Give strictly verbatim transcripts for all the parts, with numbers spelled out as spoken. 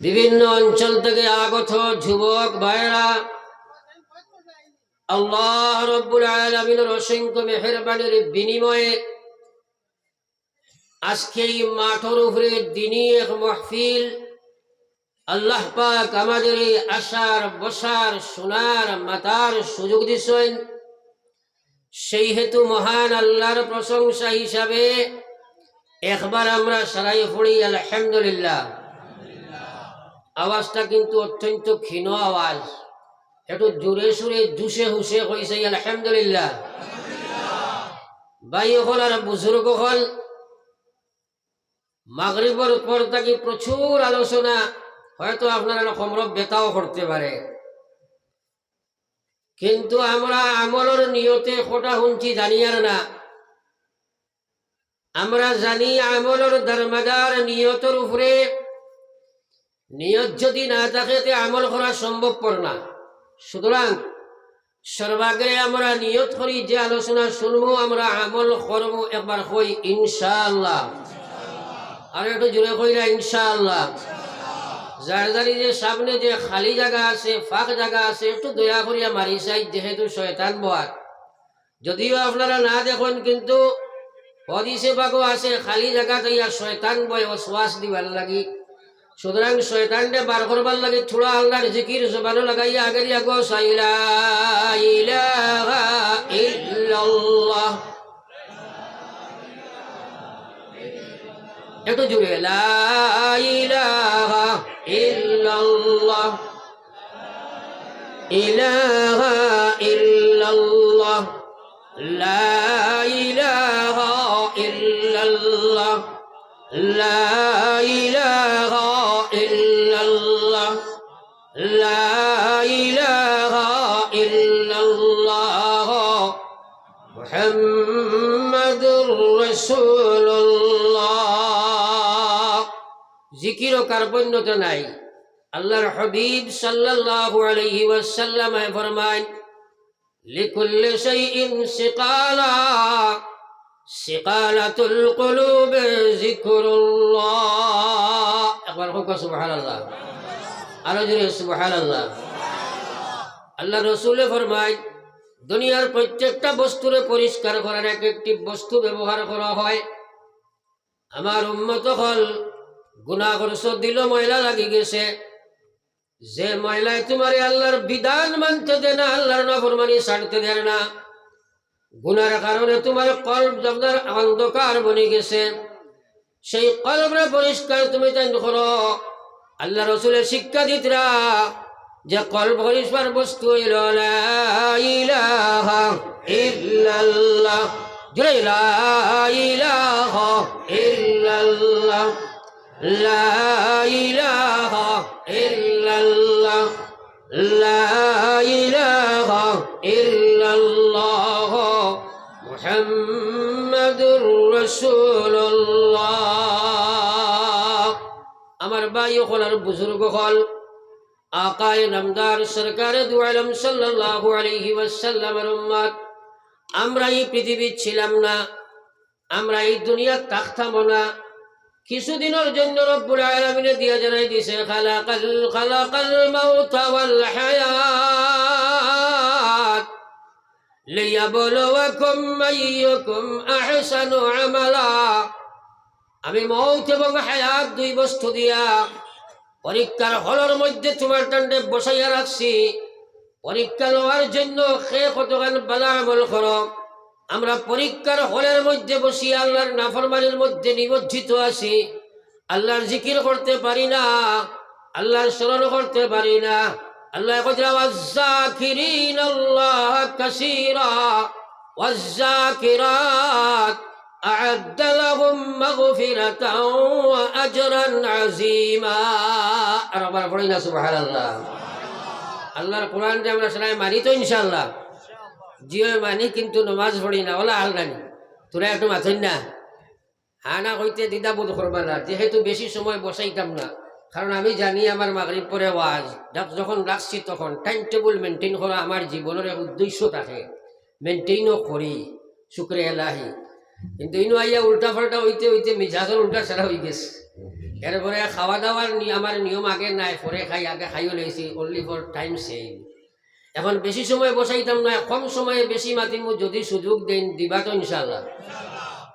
বিভিন্ন অঞ্চল থেকে আগত যুবক ভাইয়েরা, আল্লাহ রব্বুল আলামিনের অসংখ্য মেহেরবানির বিনিময়ে আজকে এই মাঠর উপরে দিনী এক মাহফিল আল্লাহ পাক আমাদের এই আসার, বসার, শোনার, মাতার সুযোগ দিছইন। সেই হেতু মহান আল্লাহর প্রশংসা হিসাবে একবার আমরা সারাই পড়ি আলহামদুলিল্লাহ। আওয়াজটা কিন্তু অত্যন্ত ক্ষীণ আওয়াজ, একটু জোরে সুরে জুশে হুশে কইছাই আলহামদুলিল্লাহ। ভাই অকল আর বুজুর্গ অকল, মাগরিবর পর থাকি প্রচুর আলোচনা, হয়তো আপনারার কোমরো ব্যথাও করতে পারে, কিন্তু আমরা আমলর নিয়তে কথা হুনছি জানিয়ার না। আমরা জানি আমলর দারমাদার নিয়তর উপরে, নিয়ত যদি না থাকে তে আমল করা সম্ভবপর না। সুতরাং সর্বাগ্রে আমরা নিয়ত করি যে আলোচনা শুনমু, আমরা আমল করমু। একবার কই ইনশাআল্লাহ। আর একটু জোরে কইরা ইনশাআল্লাহ। যার যার যে সামনে যে খালি জায়গা আছে, ফাঁক জায়গা আছে, একটু দয়া করিয়া মারি সাইড, যেহেতু শয়তান বয়াত। যদিও আপনারা না দেখইন, কিন্তু হদিসে পাকো আছে, খালি জায়গাত আইয়া শয়তান বয় ওয়াসওয়াস দিবার লাগি। সুতরাং শয়তানরে বার করবার লাগি থুড়া আল্লাহর জিকির জবানো লাগাইয়া আগে দিয়া গো সাইলা ইলাহা ইল্লাল্লাহ। একটু জোরে, লা ইলাহা ইল্লাল্লাহ, ইলাহা ইল্লাল্লাহ, লা ইলাহা ইল্লাল্লাহ, লা ইলাহা ইল্লাল্লাহ, লা ইলাহা ইল্লাল্লাহ, মুহাম্মাদুর রাসূলুল্লাহ। জিকিরও কার্পণ্যতা নাই। আল্লাহর হাবিব সাল্লাল্লাহু আলাইহি ওয়াসাল্লামে ফরমাইন, লিকুল্লি শাইইন সিকালা, সিকালাতুল কুলুব যিকরুল্লাহ। একবার কউক্কা সুবহানাল্লাহ, আরো জোরে সুবহানাল্লাহ। আল্লাহর রসুলে ফরমাইন, দুনিয়ার প্রত্যেকটা বস্তুরে পরিষ্কার করার এক একটি বস্তু ব্যবহার করা হয়। আমার উম্মত অকল, গুনাহ করছো, দিলো ময়লা লাগি গেছে, যে ময়লায় তুমারে আল্লাহর বিধান মানতে দেয় না, আল্লাহর নাফরমানি ছাড়তে দেয় না, গুনার কারণে তুমার কলব জবদার অন্ধকার বনি গেছে, সেই কলবরে পরিষ্কার তুমি তাইন করো। আল্লাহর রসুলে শিক্ষা দিতরা যে কলব পরিষ্কার বস্তু অইলো লা ইলাহা ইল্লাল্লাহ। জোরে, লা ইলাহা ইল্লাল্লাহ, লা ইলাহা ইল্লাল্লাহ, লা ইলাহা ইল্লাল্লাহ, মুহাম্মাদুর রাসূলুল্লাহ। আমার ভাই অকল আর বুজুর্গ অকল, আকায়ে নামদার সরকারে দু আলম সাল্লাল্লাহু আলাইহি ওয়াসাল্লামের উম্মত, আমরা এই পৃথিবীত ছিলাম না, আমরা এই দুনিয়াত থাকতামও না। কিছুদিনর জন্য রব্বুল আলামিনে দিয়া জানাই দিছে, খালাকাল, খালাকাল মাউতা ওয়াল হায়াত লিয়াবলুয়াকুম আইয়ুকুম আহসানু আমালা। আমি মউত এবং হায়াত দুই বস্তু দিয়া পরীক্ষার হলর মধ্যে তুমার তানরে বসাইয়া রাখছি, পরীক্ষা লওয়ার জন্য কে কতখান বালা আমল করো। আমরা পরীক্ষার হলের মধ্যে বসি আল্লাহর নাফরমানির মধ্যে নিমজ্জিত আছি, আল্লাহর জিকির করতে পারি না, আল্লাহর স্মরণ করতে পারি না। আল্লাহ কইরা, "ওয়াজ্জাকিরিনাল্লাহা কাসীরা ওয়াজ্জাকিরাত আ'আদ্দা লাহুম মাগফিরাতাও ওয়া আজরান আযীমা।" আর আবার পড়ি না সুবহানাল্লাহ। আল্লাহর কোরআন যে আমরা সারাই মানি তো ইনশাআল্লাহ। জিও মানি, কিন্তু নমাজ পড়ি না, ওলা হাল নানি। তোরা একটু মাতইন না। হা না কইতে দ্বিধাবোধ করবা না, যেহেতু বেশি সময় বসাইতাম না, কারণ আমি জানি আমার মাগরিব পরে ওয়াজ, ডাক যখন রাখছি তখন টাইম টেবল মেইনটেইন করা আমার জীবনের এক উদ্দেশ্য থাকে, মেইনটেইনও করি, শুকরে এলাহি। কিন্তু ইনো আইয়া উল্টা পাল্টা হইতে হইতে মিজাজর উল্টা সারা হয়ে গেছে। এরপরে খাওয়া দাওয়ার নি-, আমার নিয়ম আগে নাই, পরে খাই, আগে খাইও লইছি, only for time sake। এখন বেশি সময় বসাইতাম না, কম সময়ে বেশি মাতিমু, যদি সুযোগ দেন দিবা তো ইনশাআল্লাহ।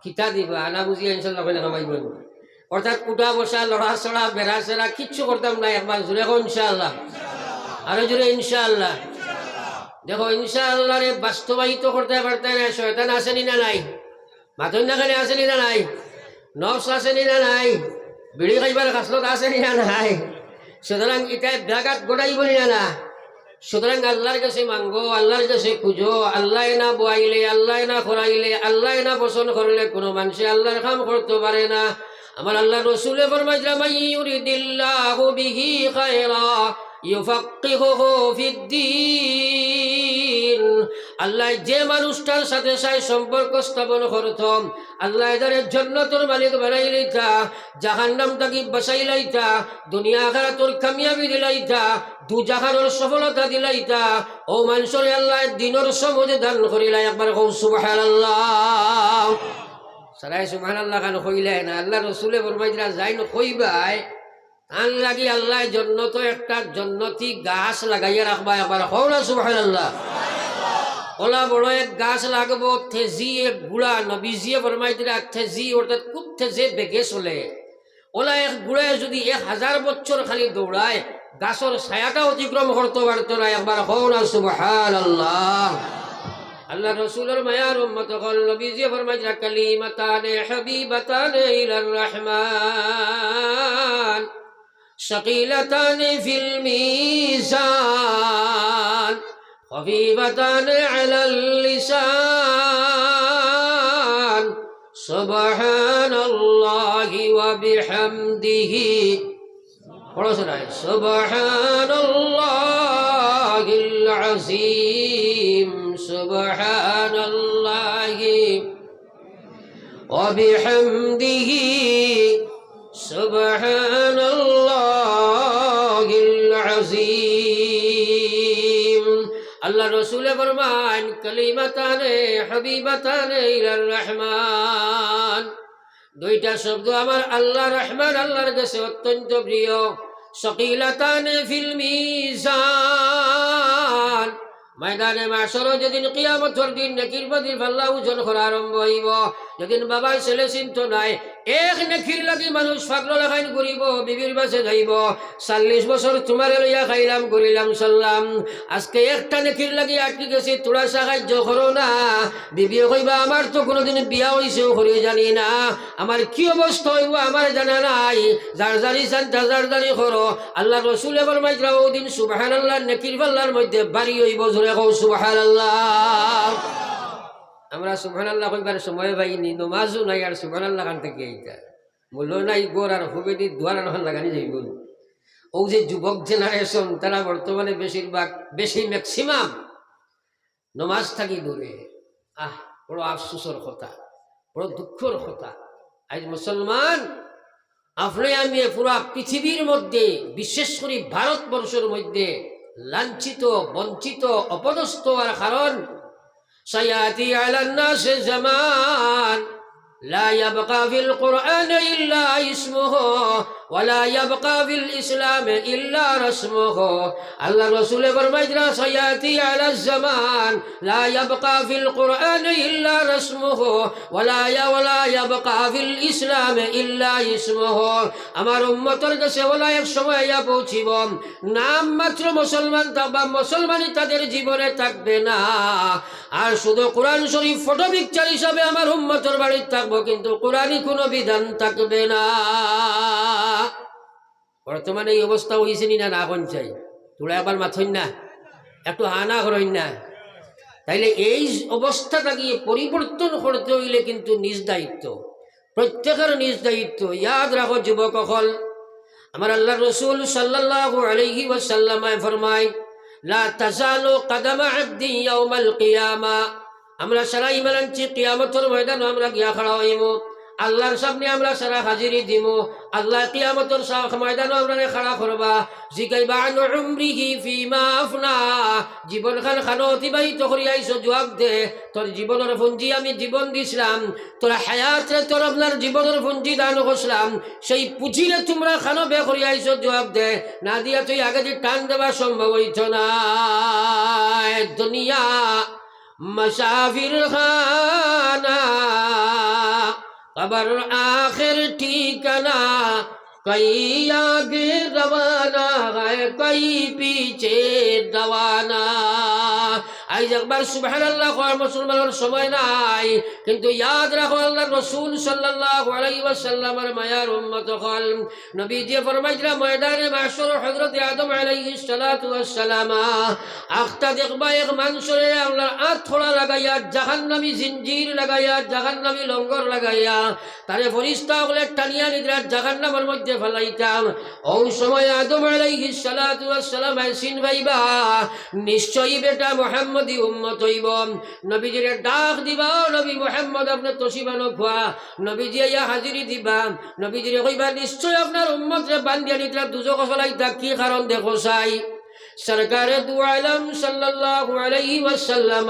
কিতা দিবা, আনা বুঝিয়া ইনশাআল্লাহ কইলে কামাই করবো। অর্থাৎ উঠা বসা, লড়াচড়া, বেড়াচেড়া কিচ্ছু করতাম না, একবার জোরে কও ইনশাআল্লাহ, আরো জোরে ইনশাআল্লাহ। দেখো, ইনশাআল্লাহ রে বাস্তবায়িত করতে পারতে না, শয়তান আছেনি না নাই? মাতইন না কেনে, আছেনি না নাই? নফস আছেনি না নাই? বিড়ি খাইবার খাসলত আছেনি না নাই? সুতরাং ইটায় ব্যাঘাত ঘটাইবনি না, না? সুতরাং আল্লাহর কাছে মাঙ্গো, আল্লাহর কাছে খুঁজো, আল্লায় না বওয়াইলে, আল্লায় না করাইলে, আল্লায় না পছন্দ করলে কোনো মানুষে আল্লাহর কাম করতে পারে না। আমার আল্লাহর রসুলে ফরমাইছিলা, "মান ইউরিদিল্লাহু বিহি খায়রা ইউফাক্কিহুহু ফিদ্দিন।" আল্লায় যে মানুষটার সাথে সাথে সম্পর্ক স্থাপন করতো, আল্লায় তারে জন্নতর মালিক বানাইলিতা, জাহান্নাম থাকি বাঁচাইলাইতা, দুনিয়া আখিরাতর কামিয়াবি দিলাইতা, দুজাহানর সফলতা দিলাইতা, অউ মানষরে আল্লায় দ্বীনর সমঝ দান করিলা। একবার কও সুবহানাল্লাহ। সারায় সুবহানাল্লাহ খান কইলায় না, আল্লাহর রসুলে ফরমাইছিলা, যাইন কইবায়, তান লাগি আল্লায় জন্নতো একটা জন্নতি গাছ লাগাইয়া রাখবা, একবার কও না সুবহানাল্লাহ। অলা বড় এক গাছ লাগবো, তেজি এক ঘুড়া, নবীজিয়ে ফরমাইছিলা, তেজি অর্থাৎ খুব তেজে বেগে চলে। অলা এক ঘুড়ায় যদি এক হাজার বছর খালি দৌড়ায়, গাছর ছায়াটা অতিক্রম করতে পারতো না, একবার কও না সুবহানাল্লাহ। আল্লাহর রসুলর মায়ার উম্মত অকল, নবীজিয়ে ফরমাইছিলা, "কালিমাতানে হাবিবাতানে ইলার রহমান, সাকিলাতানে ফিল মিজান, খাফিফাতানে আলাল লিসান, সুবহানাল্লাহি ওয়া বিহামদিহি।" পড়ো সবাই, "সুবহানাল্লাহিল আযীম, সুবহানাল্লাহি ওয়া বিহামদিহি, সুবহানাল্লাহিল আযীম।" আল্লাহর রসুলে ফরমাইন, "কালিমাতানে হাবিবাতানে ইলার রহমান।" দুইটা শব্দ আমার আল্লাহ রহমান, আল্লাহর কাছে অত্যন্ত প্রিয়। সাকিলাতানে ফিল মিজান, ময়দানে মাশরো যেদিন কিয়ামতর দিন নেকির বাদির পাল্লা ওজন করা আরম্ভ অইবো, যেদিন বাবায় ছেলে চিনতো নায়, এক নেকির লাগি মানুষ পাগলর লাখান ঘুরিবো, বিবির বাছে যাইবো, "চল্লিশ বছর তুমারে লইয়া খাইলাম, ঘুরিলাম, চললাম, আজকে একটা নেকির লাগি আটকি গেছি, থুড়া সাহায্য করো না।" বিবিয়ে কইবা, "আমার তো কুনুদিন বিয়া অইছেও করি জানি না, আমার কি অবস্থা অইবো আমার জানা নাই, যার যার ইচ্ছা যার যার করো।" আল্লাহর রসুলে ফরমাইতরা, "অউ দিন সুবহানাল্লাহ নেকির পাল্লার মধ্যে ভারি অইবো।" জোরে কও সুবহানাল্লাহ। আমরা সুবহানাল্লাহ কইবার সময় পাইনি, নমাজও নাই, আর সুবহানাল্লাহ কান থাকি আইতা? মূল্য নাই, ঘর আর হুবেদি দুয়ার আর লাগানি যাইবো। অউ যে যুবক generation, তারা বর্তমানে বেশিরভাগ, বেশি maximum নমাজ থাকি দূরে। আহ, বড় আফসোসর কথা, বড় দুঃখর কথা। আইজ মুসলমান, আপনে আমি পুরা পৃথিবীর মধ্যে, বিশেষ করি ভারতবর্ষর মধ্যে লাঞ্ছিত, বঞ্চিত, অপদস্থ অওয়ার কারণ, সায়াতি আলান নাসে জামান লা ইয়াবকা ফিল কুরআনি ইল্লা ইসমুহু ওয়া লা ইয়াবকা ফিল ইসলামি ইল্লা রাসমুহু। আল্লাহর রসুলে ফরমাইতরা, "সায়াতি আলাজ জামান লা ইয়াবকা ফিল কুরআনি ইল্লা রাসমুহু ওয়া লা ইয়া-, ওয়া লা ইয়াবকা ফিল ইসলামি ইল্লা ইসমুহু।" আমার উম্মতর গেছে অলা এক সময় আইয়া পৌঁছিবো, নাম মাত্র মুসলমান থাকবা, মুসলমানি তাদের জীবনে থাকবে না। আর শুধু কোরআন শরীফ photo picture হিসাবে আমার উম্মতর বাড়িত থাকবো, কিন্তু কোরআনি কুনু বিধান থাকবে না। বর্তমানে এই অবস্থা অইছেনি না, না অইছে? থুড়া একবার মাতইন না, একটু হা না করইন না। তাইলে এই অবস্থা থাকি পরিবর্তন করতে অইলে কিন্তু নিজ দায়িত্ব, প্রত্যেকের নিজ দায়িত্ব। ইয়াদ রাখো যুবক অকল, আমার আল্লাহর রসুল সাল্লাল্লাহু আলাইহি ওয়াসাল্লামে ফরমাইন, "লা তাজালু কাদামা আবদিন ইয়াউমাল কিয়ামা।" আমরা সারা ইমান আনছি কিয়ামতর ময়দানো আমরা গিয়া খাড়া অইমু। আল্লাহর সামনে আমরা সারা হাজিরি দিমু। আল্লাহ কিয়ামতর সা-, ময়দানো আমরারে খাড়া করবা। জিকাইবা, "আন উমরিহি ফিমা আফনা।" জীবন খান খানো অতিবাহিত করিয়া আইছো, জবাব দে। তোর জীবনর পুঞ্জি আমি জীবন দিছলাম, তোর হায়াতরে তোর আপনার জীবনর পুঞ্জি দান করছলাম, সেই পুঁজিরে তুমরা খানো বে করিয়া আইছো, জবাব দে। না দিয়া তুই আগে যে টান দেওয়া সম্ভব হইতো না। দুনিয়া মুসাফির খানা, কবর আখের ঠিকানা, কই আগে রওয়ানা হয়, কই পিছে রওয়ানা। আইজ একবার সুবহানাল্লাহ কওয়ার মুসলমানর সময় নাই, কিন্তু ইয়াদ রাখো আল্লাহর রসুল সাল্লাল্লাহু আলাইহি ওয়াসাল্লামর মায়ার উম্মত অকল। নবীজি ফরমাইতরা, ময়দানে মাহশর হযরত আদম আলাইহিস সালাতু ওয়াস সালাম আখতা দেখবা এক মানষরে আল্লাহর আত খোড়া লাগাইয়া, জাহান্নামী জিঞ্জির লাগাইয়া, জাহান্নামী লঙ্গর লাগাইয়া, তারে ফিরিস্তা অকলে টানিয়া নিতরা জাহান্নামর মধ্যে ফালাইতা। অউ সময় আদম আলাইহিস সালাতু ওয়াস সালাম আইসিন ভাইবা, নিশ্চয়ই বেটা মুহাম্মদী উম্মত অইবো। নবীজিরে ডাক দিবা, "ও নবী মুহাম্মদ, আপনে তশরিফ আনো খোয়া।" নবীজি আইয়া হাজিরি দিবা। নবীজিরে কইবা, "নিশ্চয় আপনার উম্মতরে বান্ধিয়া নিতরা দুজখো ফালাইতা, কি কারণ দেখো চাই।" সরকারে দু আলম সাল্লাল্লাহু আলাইহি ওয়াসাল্লাম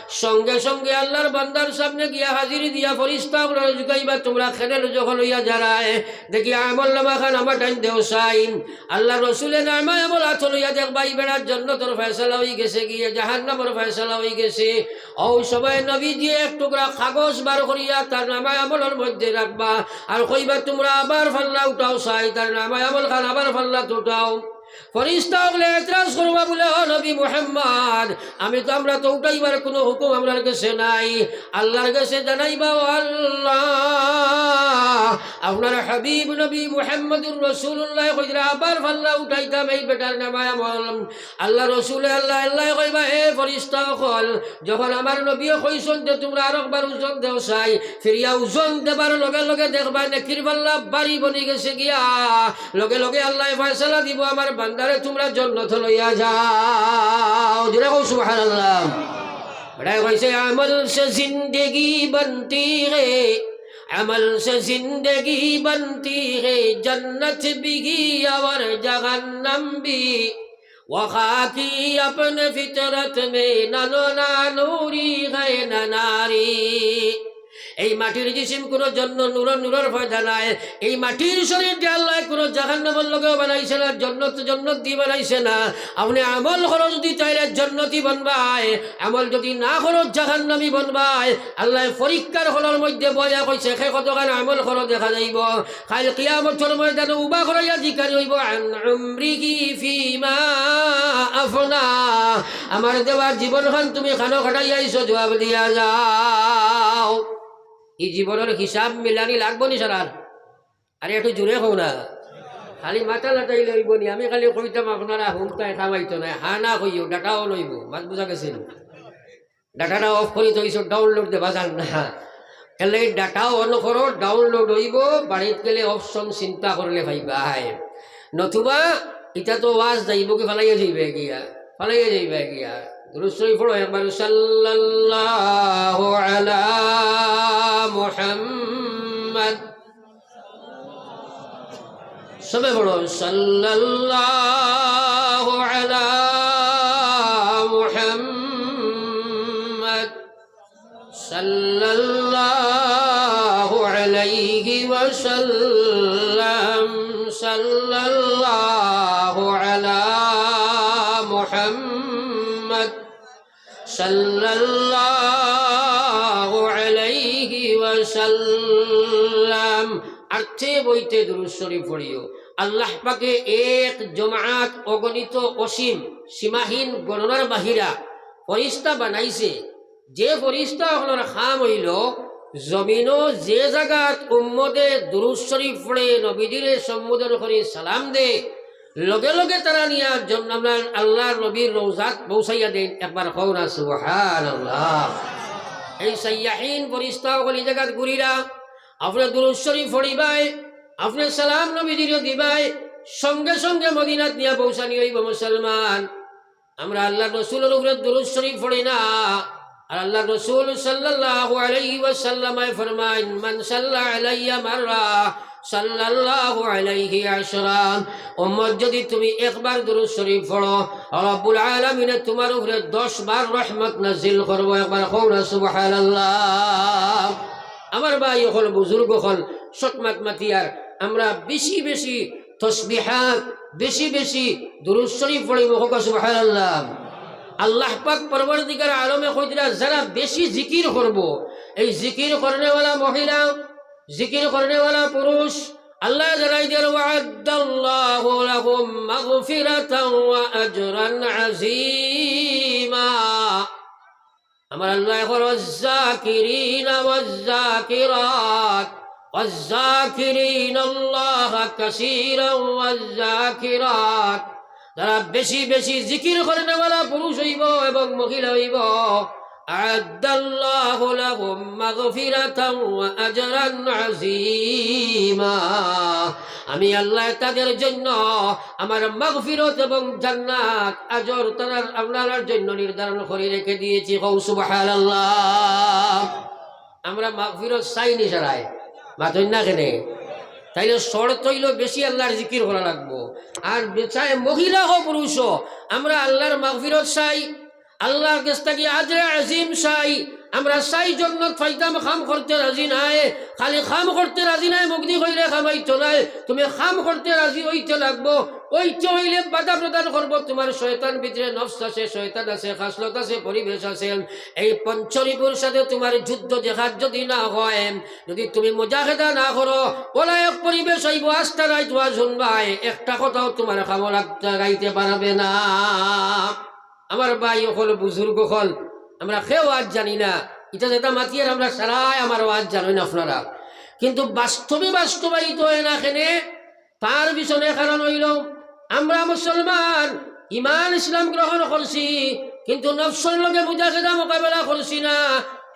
সঙ্গে সঙ্গে আল্লাহর বান্দার সামনে গিয়া হাজিরি দিয়া ফিরিস্তা অকলরে জিকাইবা, "তুমরা কেনে দুজখো লইয়া যারায়? দেখি আমল নামা খান আমার টাইম দেও চাই।" আল্লাহর রসুলে নামায় আমল আতো লইয়া দেখবা, ই বেটার জন্নতর ফয়সালা অইগেছে গিয়া, জাহান্নামর ফয়সালা অইগেছে। অউ সময় নবীজি এক টুকরা কাগজ বার করিয়া তার নামায় আমলর মধ্যে রাখবা, আর কইবা, "তুমরা আবার ফাল্লা উঠাও চাই, তার নামায় আমল খান আবার ফাল্লাত উঠাও।" ফিরিস্তা অকলে এতরাজ করবা বুলে, "ও নবী মুহাম্মদ, আমি তো, আমরা তো উঠাইবার কুনু হুকুম আমরার গেছে নাই।" আল্লাহর গেছে জানাইবা, "ও আল্লাহ, আপনার হাবিব নবী মুহাম্মদুর রাসূলুল্লাহ কইরা আবার ফাল্লা উঠাইতাম এই বেটার নামায় আমল।" আল্লাহর রসুলে আল্লাহ আল্লাহ কইবা, "হে ফিরিস্তা অকল, যখন আমার নবীয়ে কইছইন যে তুমরা আরকবার ওজন দেও চাই, ফিরিয়া ওজন দেবার লগে লগে দেখবা নেকির পাল্লা ভারি বনি গেছে গিয়া, লগে লগে আল্লায় ফয়সালা দিবো, আমার বান্দারে তুমরা জন্নতো লইয়া যাও।" জোরে কও সুবহানাল্লাহ। বেটায় কইছে, "عمل سے زندگی بنتی ہے، عمل سے زندگی بنتی ہے، جنت بھی اور جہنم بھی، وہ خاکی اپنے فطرت میں، نہ نو-، نہ نوری ہے نہ ناری۔" এই মাটির জিসিম কুনু জন্য নূরর, নূরর পয়দা নায়। এই মাটির শরীর দিয়া আল্লায় কুনু জাহান্নামর লগেও বানাইছে না, জন্নত, জন্নত দি বানাইছে না। আপনে আমল করো যুদি তাইলে জন্নতি বনবায়, আমল যুদি না করো জাহান্নামী বনবায়। আল্লায় পরীক্ষার হলর মধ্যে বইয়া কইছে, "কে কতখান আমল করো দেখা যাইবো।" কাইল কিয়ামতর ময়দানো উবা করাইয়া জিকানি অইবো, "عن عمره فيما أفنى।" আমার দেওয়া জীবন খান তুমি খানো খাটাইয়া আইছো, জবাব দিয়া যাও। ই জীবনর হিসাব মিলানি লাগবো নি সারার? আরে একটু জোরে কও না। খালি মাথা লাটাইলে অইবো নি? আমি খালি কইতাম আপনারা হুনতায় কামাইতো নায়। হা না কইও, data on অইবো। মাত বুঝা গেছে নি? Data টা off করি থইছো, download দেবা যার না। এলে data on করো, download অইবো, বাড়িত গেলে option চিন্তা করলে পাইবায়। নতুবা ইটা তো ওয়াজ যাইবো কি ফালাইয়া যাইবা গিয়া, ফালাইয়া যাইবা গিয়া। দুরূদ শরীফ পড়ো একবার, সাল্লাল্লাহু আলা মুহাম্মদ। সবে পড়ো, সাল্লাল্লাহু আলা মুহাম্মদ, সাল্লাল্লাহু আলাইহি ওয়াসাল্লাম, সাল্লাল্লাহু আলা মুহাম্মদ, সাল্লাল্লাহু আলাইহি ওয়াসাল্লাম। আটতে বইতে দুরূদ শরীফ পড়িও। আল্লাহ পাকে এক জমাত অগণিত অসীম সীমাহীন গণনার বাহিরা ফিরিস্তা বানাইছে। যে ফিরিস্তা অকলর কাম অইলো জমিনো যে জাগাত উম্মতে দুরূদ শরীফ পড়ে, নবীজিরে সম্বোধন করে সালাম দে, লগে লগে তারা নিয়া জন্ম-, আমরা আল্লাহর নবীর রওজাত পৌঁছাইয়া দেইন। একবার কও না সুবহানাল্লাহ। এই সাইয়াহিন ফিরিস্তা অকল ই জাগাত ঘুরিরা, আপনে দুরূদ শরীফ পড়িবায়, আপনে সালাম নবীজিরে দিবায়, সঙ্গে সঙ্গে মদিনাত নিয়া পৌঁছানি অইবো। মুসলমান, আমরা আল্লাহর রসুলর উপরে দুরূদ শরীফ পড়ি না, আর আল্লাহর রাসূল সাল্লাল্লাহু আলাইহি ওয়াসাল্লামে ফরমাইন, "মান সাল্লা আলাইয়া মাররা, সাল্লাল্লাহু আলাইহি আশরা।" উম্মত, যদি তুমি একবার দুরূদ শরীফ পড়ো, রব্বুল আলামিনে তুমার উপরে দশ বার রহমত নাজিল করবো। একবার কও না সুবহানাল্লাহ। আমার ভাই অকল, বুজুর্গ অকল, সৎ মাত মাতিয়ার, আমরা বেশি বেশি তসবিহাত, বেশি বেশি দুরূদ শরীফ পড়িমু। কও সুবহানাল্লাহ। আল্লাহ পাক পরওয়ারদিগার আলমে কইরা, যারা বেশি জিকির করবো, এই জিকির করনেওয়ালা মহিলা, জিকির করনেওয়ালা পুরুষ, আল্লায় জানাই দিয়ার, "ওয়া'আদ্দাল্লাহু লাহুম মাগফিরাতান ওয়া আজরান আযীমা।" আমার আল্লায় কইরা, "ওয়াজ-যাকিরিনা ওয়াজ-যাকিরাত, ওয়াজ-যাকিরিনাল্লাহা কাসীরান ওয়াজ-যাকিরাত।" যারা বেশি বেশি জিকির করনেওয়ালা পুরুষ অইবো এবং মহিলা অইবো, "আ'আদ্দাল্লাহু লাহুম মাগফিরাতান ওয়া আজরান আযীমা।" আমি আল্লায় তাদের জন্য আমার মাগফিরত এবং জান্নাত, আজর তারার, আপনারার জন্য নির্ধারণ করি রেখে দিয়েছি। কও সুবহানাল্লাহ। আমরা মাগফিরত চাই নি সারায়? মাতইন না কেনে? তাইলে শর্ত অইলো বেশি আল্লার জিকির করা লাগবো। আর বে-, চাই মহিলা অউক পুরুষ অউক, আমরা আল্লার মাগফিরত চাই, আল্লার গেছ থাকি আজরে আজিম চাই। আমরা চাই জন্নত পাইতাম, কাম করতে রাজি নায়, খালি কাম করতে রাজি নায়, মুখদি কইলে কাম অইতো নায়। তুমি কাম করতে রাজি অইতে লাগবো, অইতে অইলে বাধা প্রদান করবো তুমার শয়তান। ভিতরে নফস আছে, শয়তান আছে, খাসলত আছে, পরিবেশ আছে। এই পঞ্চরিপুর সাথে তুমার যুদ্ধ জেহাদ যদি না অয়, যদি তুমি মুজাহেদা না করো, অলা এক পরিবেশ অইবো, আস্তা রাইত ওয়াজ হুনবায়, একটা কথাও তুমার কামো লাগতে, লাগাইতে পারবে না। আমার ভাই অকল, বুজুর্গ অকল, আমরা কেউ ওয়াজ জানি না, ইটা যেটা মাতিয়ার আমরা সারায় আমার ওয়াজ জানইন আপনারা, কিন্তু বাস্তবে বাস্তবায়িত অয় না কেনে, তার পিছনে কারণ অইলো আমরা মুসলমান, ইমান ইসলাম গ্রহণ করছি, কিন্তু নফসর লগে মুজাহেদা মোকাবেলা করছি না,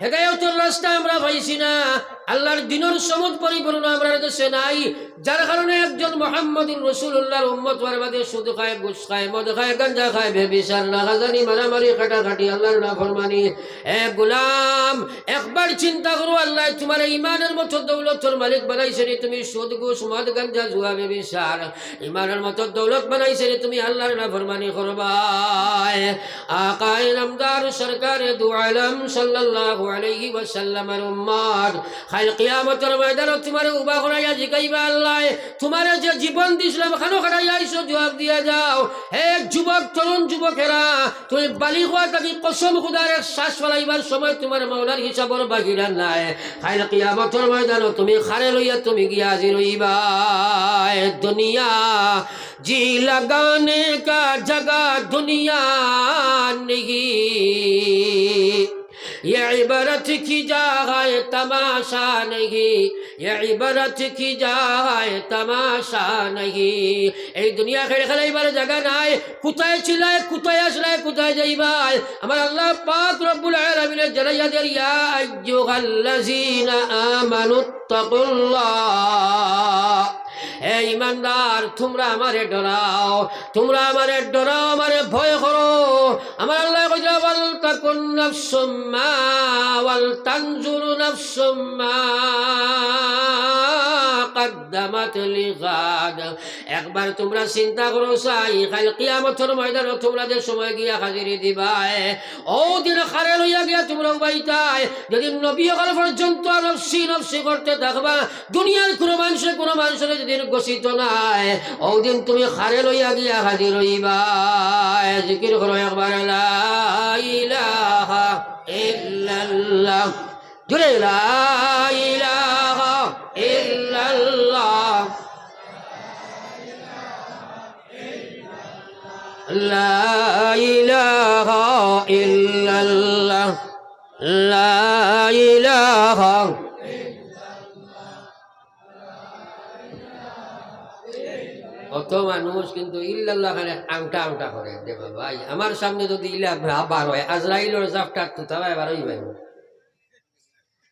হেদায়তর রাস্তা আমরা পাইছি না, আল্লার দ্বীনর সমুদ পরিপূর্ণ আমরার দেশে নাই, যার কারণে একজন মুহাম্মদুর রাসূলুল্লাহর উম্মত অওয়ার বাদে সুদ খায়, ঘুষ খায়, মদ খায়, গাঞ্জা খায়, ব্যভিচার, নাগাজানি, মারামারি, কাটাকাটি, আল্লার নাফরমানি। এ গোলাম, একবার চিন্তা করো, আল্লায় তুমারে ইমানর মতো দৌলতর মালিক বানাইছে নি তুমি সুদ, ঘুষ, মদ, গাঞ্জা, জুয়া, ব্যভিচার, ইমানর মতো দৌলত বানাইছে নি তুমি আল্লার নাফরমানি করবায়। আকায়ে নামদার সরকারে দু আলম সাল্লাল্লাহু আলাইহি ওয়াসাল্লামর উম্মত, কাইল কিয়ামতর ময়দানো তুমারে উবা করাইয়া জিকাইবা, আল্লায় তুমারে যে জীবন দিছলাম, কানো খাটাইয়া আইছো, জুয়াব দিয়া যাও। হে যুবক, তরুণ যুবকেরা, তুমি বালিগ অওয়া থাকি কসম খুদার এক শ্বাস ফালাইবার সময় তুমার মাওলার হিসাবর বাহিরা নায়। কাইল কিয়ামতর ময়দানো তুমি কারে লইয়া তুমি গিয়া হাজির অইবায়। দুনিয়া জি লাগানে কা জাগা দুনিয়া নেহি, ইয়ে ইবারত কি জাগা হ্যায় তামাশা নেহি, ইয়ে ইবারত কি জাগা হ্যায় তামাশা নেহি। এই দুনিয়া খেল খেলাইবার জাগা নায়। কুথায় ছিলায়, কুথায় আছলায়, কুথায় যাইবায়? আমার আল্লাহ পাক রব্বুল আলামিনে জানাইয়া দের, ইয়া আইয়ুহাল্লাযীনা আমানুত্তাকুল্লাহ। হে ইমানদার, তুমরা আমারে ডরাও, তুমরা আমারে ডরাও, আমারে ভয় করো। আমার আল্লায় কইরা, ওয়াল তাকুন নাফসুম মা, ওয়াল তানজুর নাফসুম মা কাদ্দামাত লিগাদ। একবার তুমরা চিন্তা করো চাই, কাইল কিয়ামতর ময়দানো তুমরা যে সময় গিয়া হাজিরি দিবায়, অউ দিন কারে লইয়া গিয়া তুমরা উবাইতায়? যেদিন নবী অকল পর্যন্ত নফসি নফসি করতে থাকবা, দুনিয়ার কুনু মানষে কুনু মানষরে যেদিন গছিতো নায়, অউ দিন তুমি কারে লইয়া গিয়া হাজির অইবায়? জিকির করো একবার, লা ইলাহা ইল্লাল্লাহ। জোরে, লা ইলাহা ইল্লাল্লাহ। লা ইলাহা ইল্লাল্লাহ। লা ইলাহা। অত মানুষ কিন্তু ইল্লাল্লাহ খালি আংটা আংটা করে। দেখো ভাই, আমার সামনে যদি ইলা বার অয়, আজরাইলর জাপটাত তুতা ভাই বার অইবায়।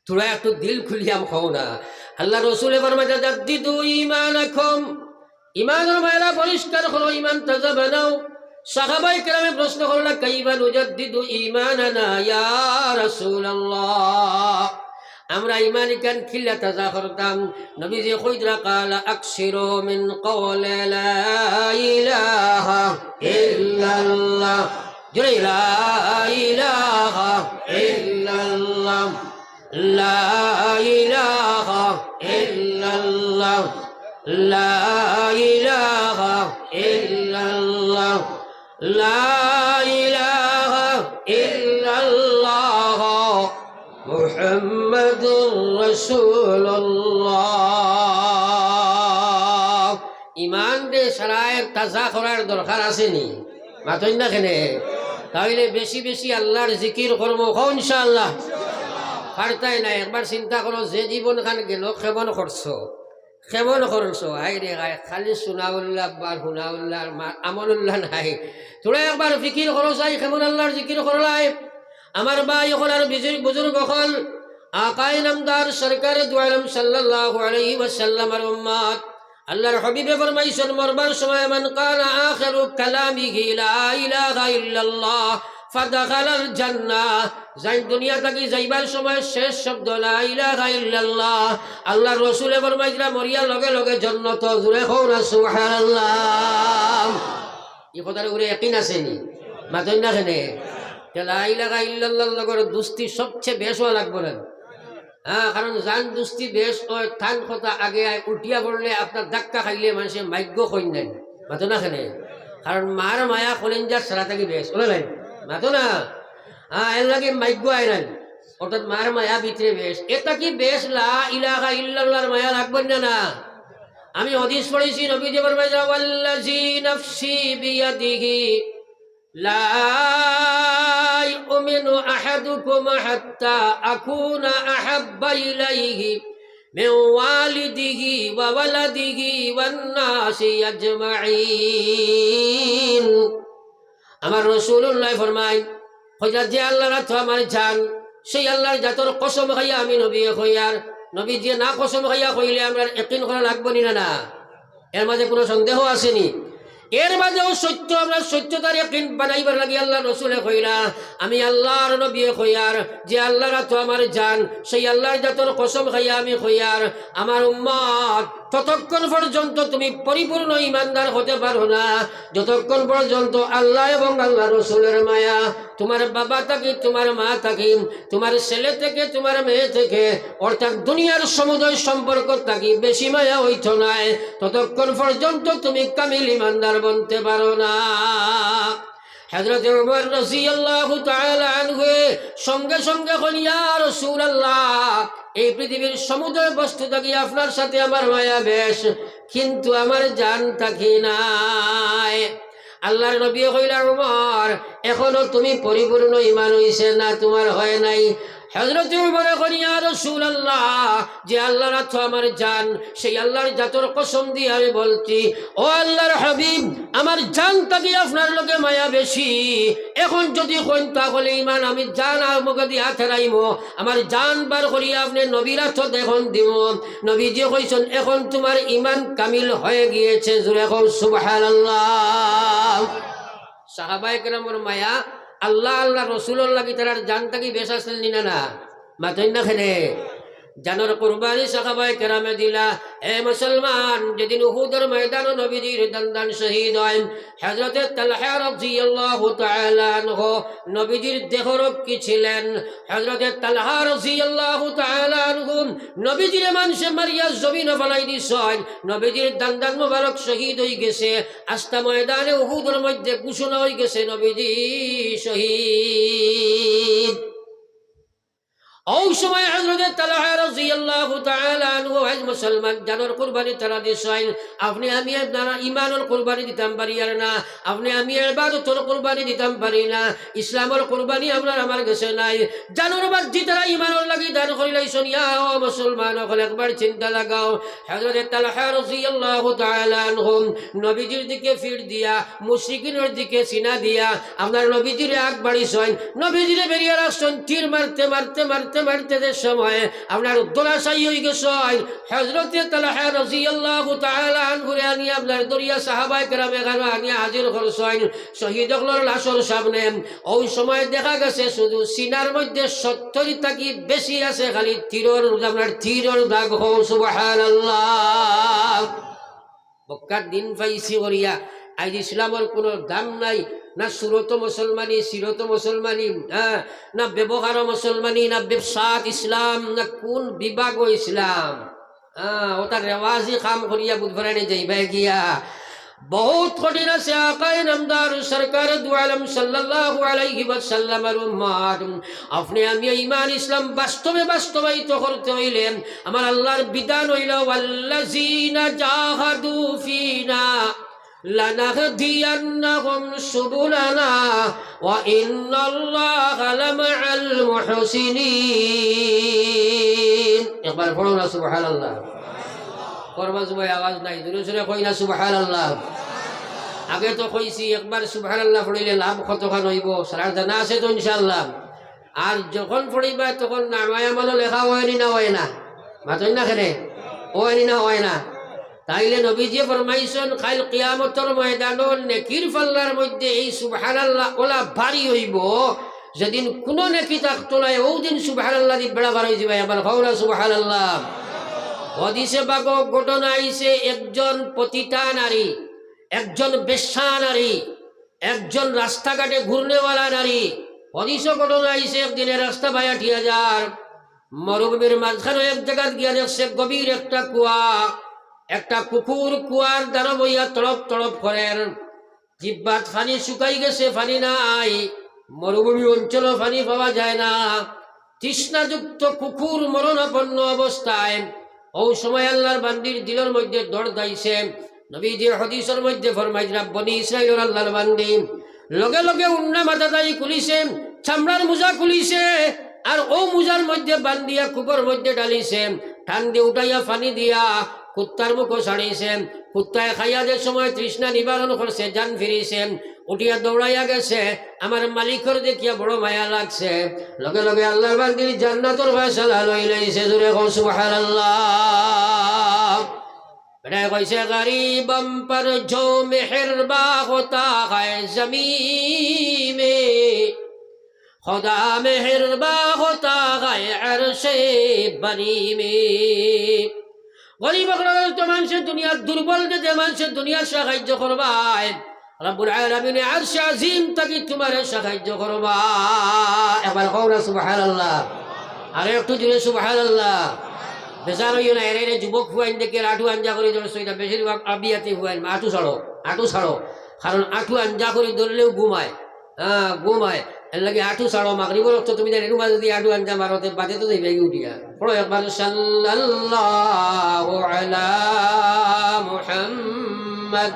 থুড়া একটু দিল খুলিয়া কও না। আল্লার রসুলে ফরমাইতা, "জাদ্দিদু ঈমানাকুম।" ইমানর ময়লা পরিষ্কার করো, ইমান তাজা বানাও। সাহাবায়ে কেরামে প্রশ্ন করলা, "কাইফা নুজাদ্দিদু ঈমানানা ইয়া রাসূলুল্লাহ?" আমরা ঈমান ইখান কিলা তাজা করতাম? নবীজিয়ে কইরা, "ক্বালা আকসিরু মিন ক্বালি লা ইলাহা ইল্লাল্লাহ।" জোরে, "লা ইলাহা ইল্লাল্লাহ, লা ইলাহা ইল্লাল্লাহ, লা ইলাহা ইল্লাল্লাহ, লা ইলাহা ইল্লাল্লাহ, মুহাম্মাদুর রাসূলুল্লাহ।" ইমানরে সারায় তাজা করার দরকার আছে নি? মাতইন না কেনে? তাইলে বেশি বেশি আল্লার জিকির করমু, কও ইনশাআল্লাহ। পারতায় না, একবার চিন্তা করো, যে জীবনখান গেল, কেমন করছো? কেমন করছো? হায় রে হায়, খালি সুনাউল্লাহ আর হুনাউল্লাহ আর মা-, আমলুল্লাহ নাই। থুড়া একবার ফিকির করো চাই, কেমন আল্লার জিকির করলায়? আমার ভাই অকল আর বিজু-, বুজুর্গ অকল, আকায়ে নামদার সরকারে দু আলম সাল্লাল্লাহু আলাইহি ওয়াসাল্লামর উম্মত, আল্লার হাবিবে ফরমাইছইন, মরবার সময়, "মান কানা আখিরু কালামিহি লা ইলাহা ইল্লাল্লাহ ফাদাখালাল জান্নাহ।" যাইন দুনিয়া থাকি যাইবার সময় শেষ শব্দ লা ইলাহা ইল্লাল্লাহ। আল্লার রসুলে ফরমাইছলা, "মরিয়া লগে লগে জন্নত।" জুরে কও না সুবহানাল্লাহ। ই কথার উপরে ইয়াকিন আছে নি? মাতইন না কেনে? তে লা ইলাহা ইল্লাল্লাহর লগর দুস্তি সবচেয়ে বেশ অওয়া লাগবো না? হ্যাঁ, কারণ যান দুস্তি বেশ অয়, তান কথা আগে আয়, উঠিয়া পড়লে আপনার ধাক্কা খাইলে মানষে মাইগ্য কইন নাই। মাতো না কেনে? কারণ মার মায়া কলিঞ্জার সারা থাকি বেশ। অলা নাই? মাতো না? হ্যাঁ, এর লাগি মাইগ্য আয় নাই। অর্থাৎ মার মায়া ভিতরে বেশ। এ থাকি বেশ লা ইলাহা ইল্লাল্লাহর মায়া লাগবো না, না? আমি হাদিস পড়ছি, নবীজি ফরমাইলা, "ওয়াল্লাযী নাফসী বিয়াদিহি, লা ইউমিনু আহাদুকুম হাত্তা আকুনা আহাব্বা ইলাইহি মিন ওয়ালিদিহি ওয়া ওয়ালাদিহি ওয়ান নাসি আজমাইন।" আমার রাসূলুল্লায় ফরমাইন, কইরা, "যে আল্লার আতো আমার জান, সেই আল্লার জাতর কসম খাইয়া আমি নবীয়ে কইয়ার।" নবীজিয়ে না কসম খাইয়া কইলে আমরার ইয়াকিন করা লাগবো নি, না, না? এর মাঝে কোনো সন্দেহ আছে নি? এর মাঝেও সত্য, আমরার সত্যতার ইয়াকিন বানাইবার লাগি আল্লার রসুলে কইলা, "আমি আল্লার নবীয়ে কইয়ার, যে আল্লার আতো আমার জান, সেই আল্লার জাতর কসম খাইয়া আমি কইয়ার, আমার উম্মত, ততক্ষণ পর্যন্ত তুমি পরিপূর্ণ ইমানদার হতে পারো না, যতক্ষণ পর্যন্ত আল্লাহ এবং আল্লার রসুলের মায়া তুমার বাবা থাকি, তুমার মা থাকি, তুমার ছেলে থেকে, তুমার মেয়ে থেকে, অর্থাৎ দুনিয়ার সমুদয় সম্পর্ক থাকি বেশি মায়া অইতো নায়, ততক্ষণ পর্যন্ত তুমি কামিল ইমানদার বনতে পারো না।" হযরতে উমর রাদিয়াল্লাহু তাআলা আনহু সঙ্গে সঙ্গে কইন, "ইয়া রাসূলুল্লাহ, এই পৃথিবীর সমুদয় বস্তু থাকি আপনার সাথে আমার মায়া বেশ, কিন্তু আমার জান থাকি নায়।" আল্লার নবীয়ে কইলা, "উমর, এখনো তুমি পরিপূর্ণ ইমান অইছে না, তুমার হয় নাই।" হযরতে উমরে কইন, "ইয়া রাসূলুল্লাহ, যে আল্লার আতো আমার জান, সেই আল্লার জাতর কসম দিয়া আমি বলছি, ও আল্লার হাবিব, আমার জান থাকি আপনার লগে মায়া বেশি। এখন যদি কইন তাহলে ইমান আমি জান আর মুখে দিয়া হারাইমু, আমার জান বার করিয়া আপনে নবীর আতো দেখুন দিমু।" নবীজি কইছইন, "এখন তুমার ইমান কামিল হয়ে গিয়েছে।" জুরে কও সুবহানাল্লাহ। সাহাবায়ে কেরামর মায়া আল্লাহ, আল্লার রসুলর লাগি তারার জান থাকি বেশ আছিল নি, না, না? মাতইন না কেনে? জানর কুরবানি সাহাবায়ে কেরামে দিলা। এ মুসলমান, যেদিন উহুদর ময়দানো নবীজির দান্দান শহীদ অইন, হযরতে তালহা রাদিয়াল্লাহু তাআলা আনহু নবীজির দেহরক্ষী ছিলেন। হযরতে তালহা রাদিয়াল্লাহু তাআলা আনহু নবীজিরে মানষে মারিয়া জমিনো ফালাই দিছইন। নবীজির দান্দান মোবারক শহীদ অইগেছে। আস্তা ময়দানে উহুদর মধ্যে ঘোষণা অইগেছে নবীজি শহীদ। অউ সময় হযরতে তালহা রাদিয়াল্লাহু তাআলা আনহু, আইজ মুসলমান, জানর কুরবানি তারা দিছইন। আপনে আমি আপনারা ইমানর কুরবানি দিতাম পারিয়ার না, আপনে আমি ইবাদতর কুরবানি দিতাম পারি না, ইসলামর কুরবানি আপনার আমার গেছে নাই। জানর বাদ দি তারা ইমানর লাগি দান করিলাইছইন। ইয়া ও মুসলমান অকল, একবার চিন্তা লাগাও। হযরতে তালহা রাদিয়াল্লাহু তাআলা আনহু নবীজির দিকে ফির দিয়া, মুশরিকিনর দিকে সিনা দিয়া, আপনার নবীজিরে আগ বাড়িছইন, নবীজিরে বেড়িয়া রাখছইন, তীর মারতে, মারতে, মারতে, মারতে মারতে যে সময় আপনার ধরাশায়ী অইগেছইন, হযরতে তালহা রাদিয়াল্লাহু তাআলা আনহুরে আনিয়া আপনার ধরিয়া সাহাবায়ে কেরামে কারো আনিয়া হাজির করছইন। শহীদ অকলর লাশর সামনে অউ সময় দেখা গেছে শুধু সিনার মধ্যে সত্তর থাকি বেশি আছে খালি তীরর, আপনার তীরর দাগ। কও সুবহানাল্লাহ। মক্কাত দিন পাইছি করিয়া আইজ ইসলামর কুনু দাম নাই, না সুরত মুসলমানি, সিরত মুসলমানি, হ্যাঁ, না ব্যবহার মুসলমানি, না ব্যবসাত ইসলাম, না কুন বিভাগো ইসলাম। হ্যাঁ, অটা রেওয়াজি কাম করিয়া বুধবারানি যাইবায় গিয়া। বহুত কঠিন আছে আকায়ে নামদার সরকারে দু আলম সাল্লাল্লাহু আলাইহি ওয়াসাল্লামর উম্মত। আপনে আমি ইমান ইসলাম বাস্তবে বাস্তবায়িত করতে অইলে আমার আল্লার বিধান অইলো, "ওয়াল্লাযীনা জাহাদু ফীনা লানাহদিয়ান্নাহুম সুবুলানা ওয়া ইন্নাল্লাহা লামাআল মুহসিনিন।" একবার পড়ো না সুবহানাল্লাহ। করবা জুবাই আওয়াজ নাই, জোরে জোরে কই না সুবহানাল্লাহ। আগে তো কইছি, একবার সুবহানাল্লাহ পড়িলে লাভ কতখান অইবো, সারার জানা আছে তো ইনশাআল্লাহ। আর যখন পড়িবা তখন নামায়ে আমলো লেখা অয়নি না অয় না? মাতইন না কেনে? অয়নি না অয় না? তাইলে নবীজিয়ে ফরমাইছইন, কাইল কিয়ামতর ময়দানো নেকির পাল্লার মধ্যে এই সুবহানাল্লাহ অলা ভারি অইবো, যেদিন কুনু নেকি থাকতো নায়, অউ দিন সুবহানাল্লাহ দি বেড়া পার অইযিবায়। আবার কও না সুবহানাল্লাহ। হাদিসে পাকো ঘটনা আইছে, একজন পতিতা নারী, একজন বেশ্যা নারী, একজন রাস্তাঘাটে ঘুরনেওয়ালা নারী। হাদিসো ঘটনা আইছে, একদিনে রাস্তা বায় আটিয়া যার, মরুভূমির মাঝখানো এক জাগাত গিয়া দেখছে গভীর একটা কুয়া, একটা কুকুর কুয়ার দ্বারো বইয়া তড়প তড়প করের। জিব্বাত পানি শুকাই গেছে, পানি নাই, মরুভূমি অঞ্চলো পানি পাওয়া যায় না। তৃষ্ণাযুক্ত কুকুর মরণাপন্ন অবস্থায়, অউ সময় আল্লার বান্দির দিলর মধ্যে দরদ আইছে। নবীজিয়ে হাদিসর মধ্যে ফরমাইরা, বনি ইসরাইলর আল্লার বান্দি লগে লগে উন্না মাথাদানি খুলিছে, চামড়ার মুজা খুলিছে, আর অউ মুজার মধ্যে বান্দিয়া কুপর মধ্যে ঢালিছে, টান দি উঠাইয়া পানি দিয়া কুত্তার মুখো ছাড়িছে। কুত্তায় খাইয়া যে সময় তৃষ্ণা নিবারণ করছে, জান ফিরিছে, উঠিয়া দৌড়াইয়া গেছে। আমার মালিকর দেখিয়া বড় মায়া লাগছে, লগে লগে আল্লার বান্দির জান্নাতর ফয়সালা লইলাইছে। জোরে কও সুবহানাল্লাহ। বেটায় কইছে, "গরিবম পর জো মেহেরবা হোতা হ্যায় জমিন মে, খোদা মেহেরবা হোতা হ্যায় আরশে বরি মে।" গরিব অকলরে তো মানষে দুনিয়ার দুর্বল দেখে মানষে দুনিয়ার সাহায্য করবায়, রব্বুল আলামিনে আরশে আজিম থাকি তুমারে সাহায্য করবা। একবার কও না সুবহানাল্লাহ। আরো একটু জোরে সুবহানাল্লাহ। বেজার অইও না, এরে এরে যুবক ফুয়াইন দেখি আটু আঞ্জা করি ধরছো, ইটা বেশিরভাগ আবিয়াতি ফুয়াইন, আটু ছাড়ো, আটু ছাড়ো। কারণ আটু আঞ্জা করি ধরলেও ঘুমায়, হ্যাঁ, ঘুমায়। এরলাগি আটু ছাড়ো, মাগরিবর অক্ত তুমি জানো, এরু মাঝে যদি আটু আঞ্জা মারো, তে বাদে তো যাইবায়গি উঠিয়া। পড়ো একবার, সাল্লাল্লাহু আলা মুহাম্মদ।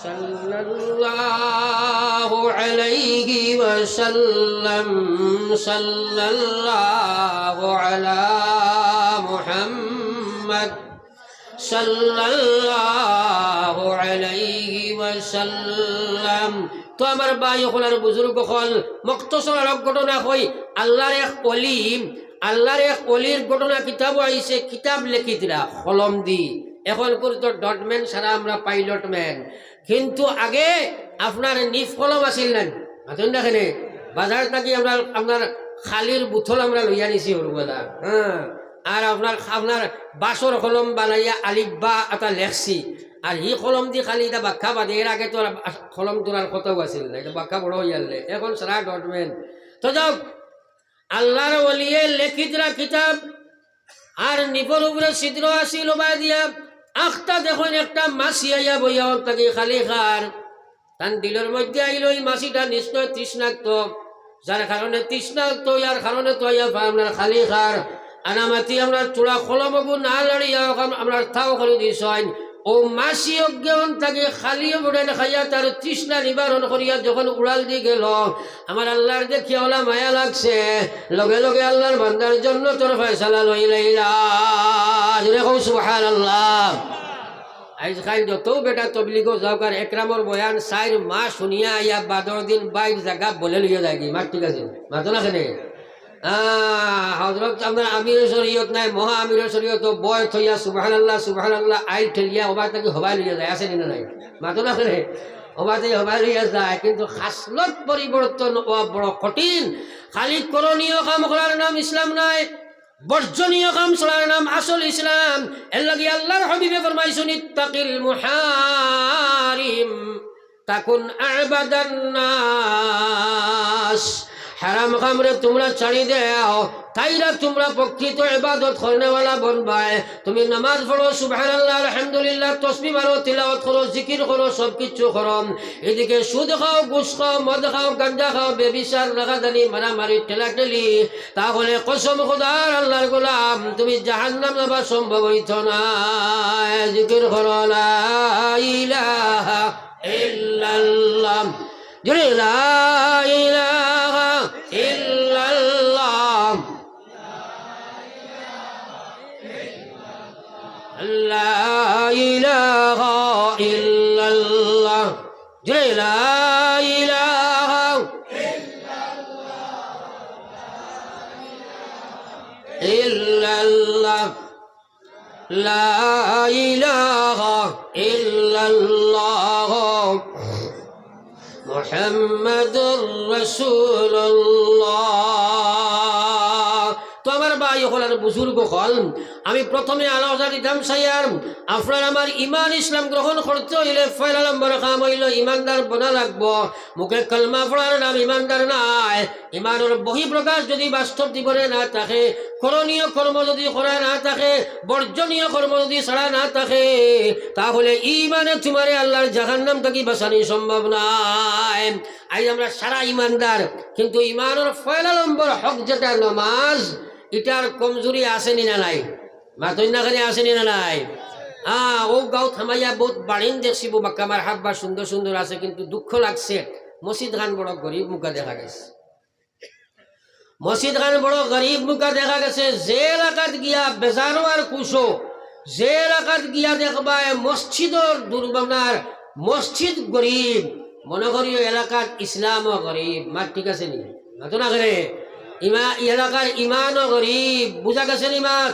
সাল্লাল্লাহু আলাইহি ওয়াসাল্লাম, সাল্লাল্লাহু আলা মুহাম্মদ, সাল্লাল্লাহু আলাইহি ওয়াসাল্লাম। তো আমার ভাই অকল আর বুজুর্গ অকল, মখতসর আরক ঘটনা কই, আল্লার এক অলি, আল্লার এক অলির ঘটনা কিতাবো আইছে, কিতাব লেখিতরা কলম দি। অখন পর্যন্ত ডটম্যান ছাড়া আমরা পাইলটম্যান। কিন্তু আগে আপনার নিফ কলম আছিল না, মাতইন না কেনে? বাজার থাকি আপনার, আপনার খালির বোতল আমরা লইয়া নিছি হরুবেলা, হ্যাঁ। আর আপনার, আপনার বাঁশর কলম বানাইয়া আলিফ বা এটা লেখছি। আর হি কলম দি খালি ইটা বাক্কা বাদে, এর আগে তো আর কলম তোলার কথাও আছিল না, ইটা বাক্কা বড় অইয়ারলে। অখন সারা ডটম্যান। তো যাউক, আল্লার অলিয়ে লেখিতরা কিতাব, আর নিফর উপরে ছিদ্র আছিল ওবায় দিয়া, আখতা দেখইন একটা মাছি আইয়া বইয়া অর থাকি খালি খার। তান দিলর মধ্যে আইলো ই মাছিটা নিশ্চয় তৃষ্ণাক্ত, যার কারণে তৃষ্ণাক্ত, ইয়ার কারণে তো আইয়া আপনার খালি খার। আনামাতি আপনার চূড়া কলমগু না লড়িয়া অখন আপনার তাও করি দিছইন। অউ মাছি অজ্ঞান থাকি খালি বুড়েন খাইয়া তার তৃষ্ণা নিবারণ করিয়া যখন উড়াল দি গেল, আমার আল্লার দেখিয়া ওলা মায়া লাগছে, লগে লগে আল্লার বান্দার জন্নতর ফয়সালা লইলাইলা। জোরে কও সুবহানাল্লাহ। আইজ কাইল যতউ বেটা তবলিগো যাউক আর একরামর বয়ান চাইর মাস হুনিয়া আইয়া বাদর দিন বাইর জাগা বলে লইয়া যায়গি, মাত ঠিক আছে? মাতো না কেনে? আহ, হযরত আপনার আমিরে শরীয়ত নাই, মহা আমিরে শরীয়ত, বয় থইয়া সুবহানাল্লাহ, সুবহানাল্লাহ, আইল ঠেলিয়া ওবায় থাকি হবায় লইয়া যায়, আছে নি না নাই? মাতো না করে, ওবায় থাকি হবায় লইয়া যায়, কিন্তু খাসলত পরিবর্তন অওয়া বড় কঠিন। খালি করণীয় কাম করার নাম ইসলাম নায়, বর্জনীয় কাম করার নাম আসল ইসলাম। এর লাগি আল্লাহর হাবিবে ফরমাইছইন, "ইত্তাকিল মুহারিম।" তাকুন আ'বাদান নাস। হারাম কামরে তুমরা ছাড়ি দেও, তাইলে তুমরা প্রকৃত ইবাদত করনেওয়ালা বনবায়। তুমি নামাজ পড়ো, সুবহানাল্লাহ, আলহামদুলিল্লাহ, তসবিহ মারো, তিলাওয়াত করো, জিকির করো, সব কিছু করো। এদিকে সুদ খাও, ঘুষ খাও, মদ খাও, গাঞ্জা খাও, বেবিচার, রাগাদানি, মারামারি, ঠেলাঠেলি, তাহলে কসম খোদার আল্লাহর গোলাম, তুমি জাহান্নাম যাবা সম্ভব অইতো নায়। জিকির করো, লা ইলাহা ইল্লাল্লাহ। জোরে, লা ইলাহা ইল্লাল্লাহ। লা ইলাহা ইল্লাল্লাহ। জোরে, লা ইলাহা ইল্লাল্লাহ। লা ইলাহা ইল্লাল্লাহ। মুহাম্মাদুর রাসূলুল্লাহ। তো আমার ভাই অকল আর বুজুর্গ অকল, আমি প্রথমে আলোচনা দিতাম চাইয়ার, আপনার আমার ইমান ইসলাম গ্রহণ করতে অইলে পয়লা নম্বর কাম অইলো ইমানদার বনা লাগবো। মুখে কলমা পড়ার নাম ইমানদার নায়। ইমানর বহিঃপ্রকাশ যদি বাস্তব জীবনে না থাকে, করণীয় কর্ম যদি করা না থাকে, বর্জনীয় কর্ম যদি ছাড়া না থাকে, তাহলে ইমানে তুমারে আল্লাহর জাহান্নাম থাকি বাঁচানি সম্ভব নায়। আইজ আমরা সারা ইমানদার, কিন্তু ইমানর পয়লা নম্বর হক যেটা নমাজ, ইটার কমজুরি আছে নি না নাই? মাতইন না কেনে, আছে নি না নাই? হ্যাঁ, অউ গাঁওত হামাইয়া বউত বাড়িন দেখছি, বউ বাক্কা মার হাত বার সুন্দর সুন্দর আছে, কিন্তু দুঃখ লাগছে, মসজিদ খান বড় গরিব মুখা দেখা গেছে। মসজিদ খান বড় গরিব মুখা দেখা গেছে। যে এলাকাত গিয়া বেজারো আর কুশো, যে এলাকাত গিয়া দেখবায় মসজিদর দুর্বনার, মসজিদ গরিব, মনো করিও এলাকাত ইসলামও গরিব। মাত ঠিক আছে নি? মাতো না কেনে? ইমা-, এলাকার ইমানও গরিব। বুঝা গেছে নি মাত?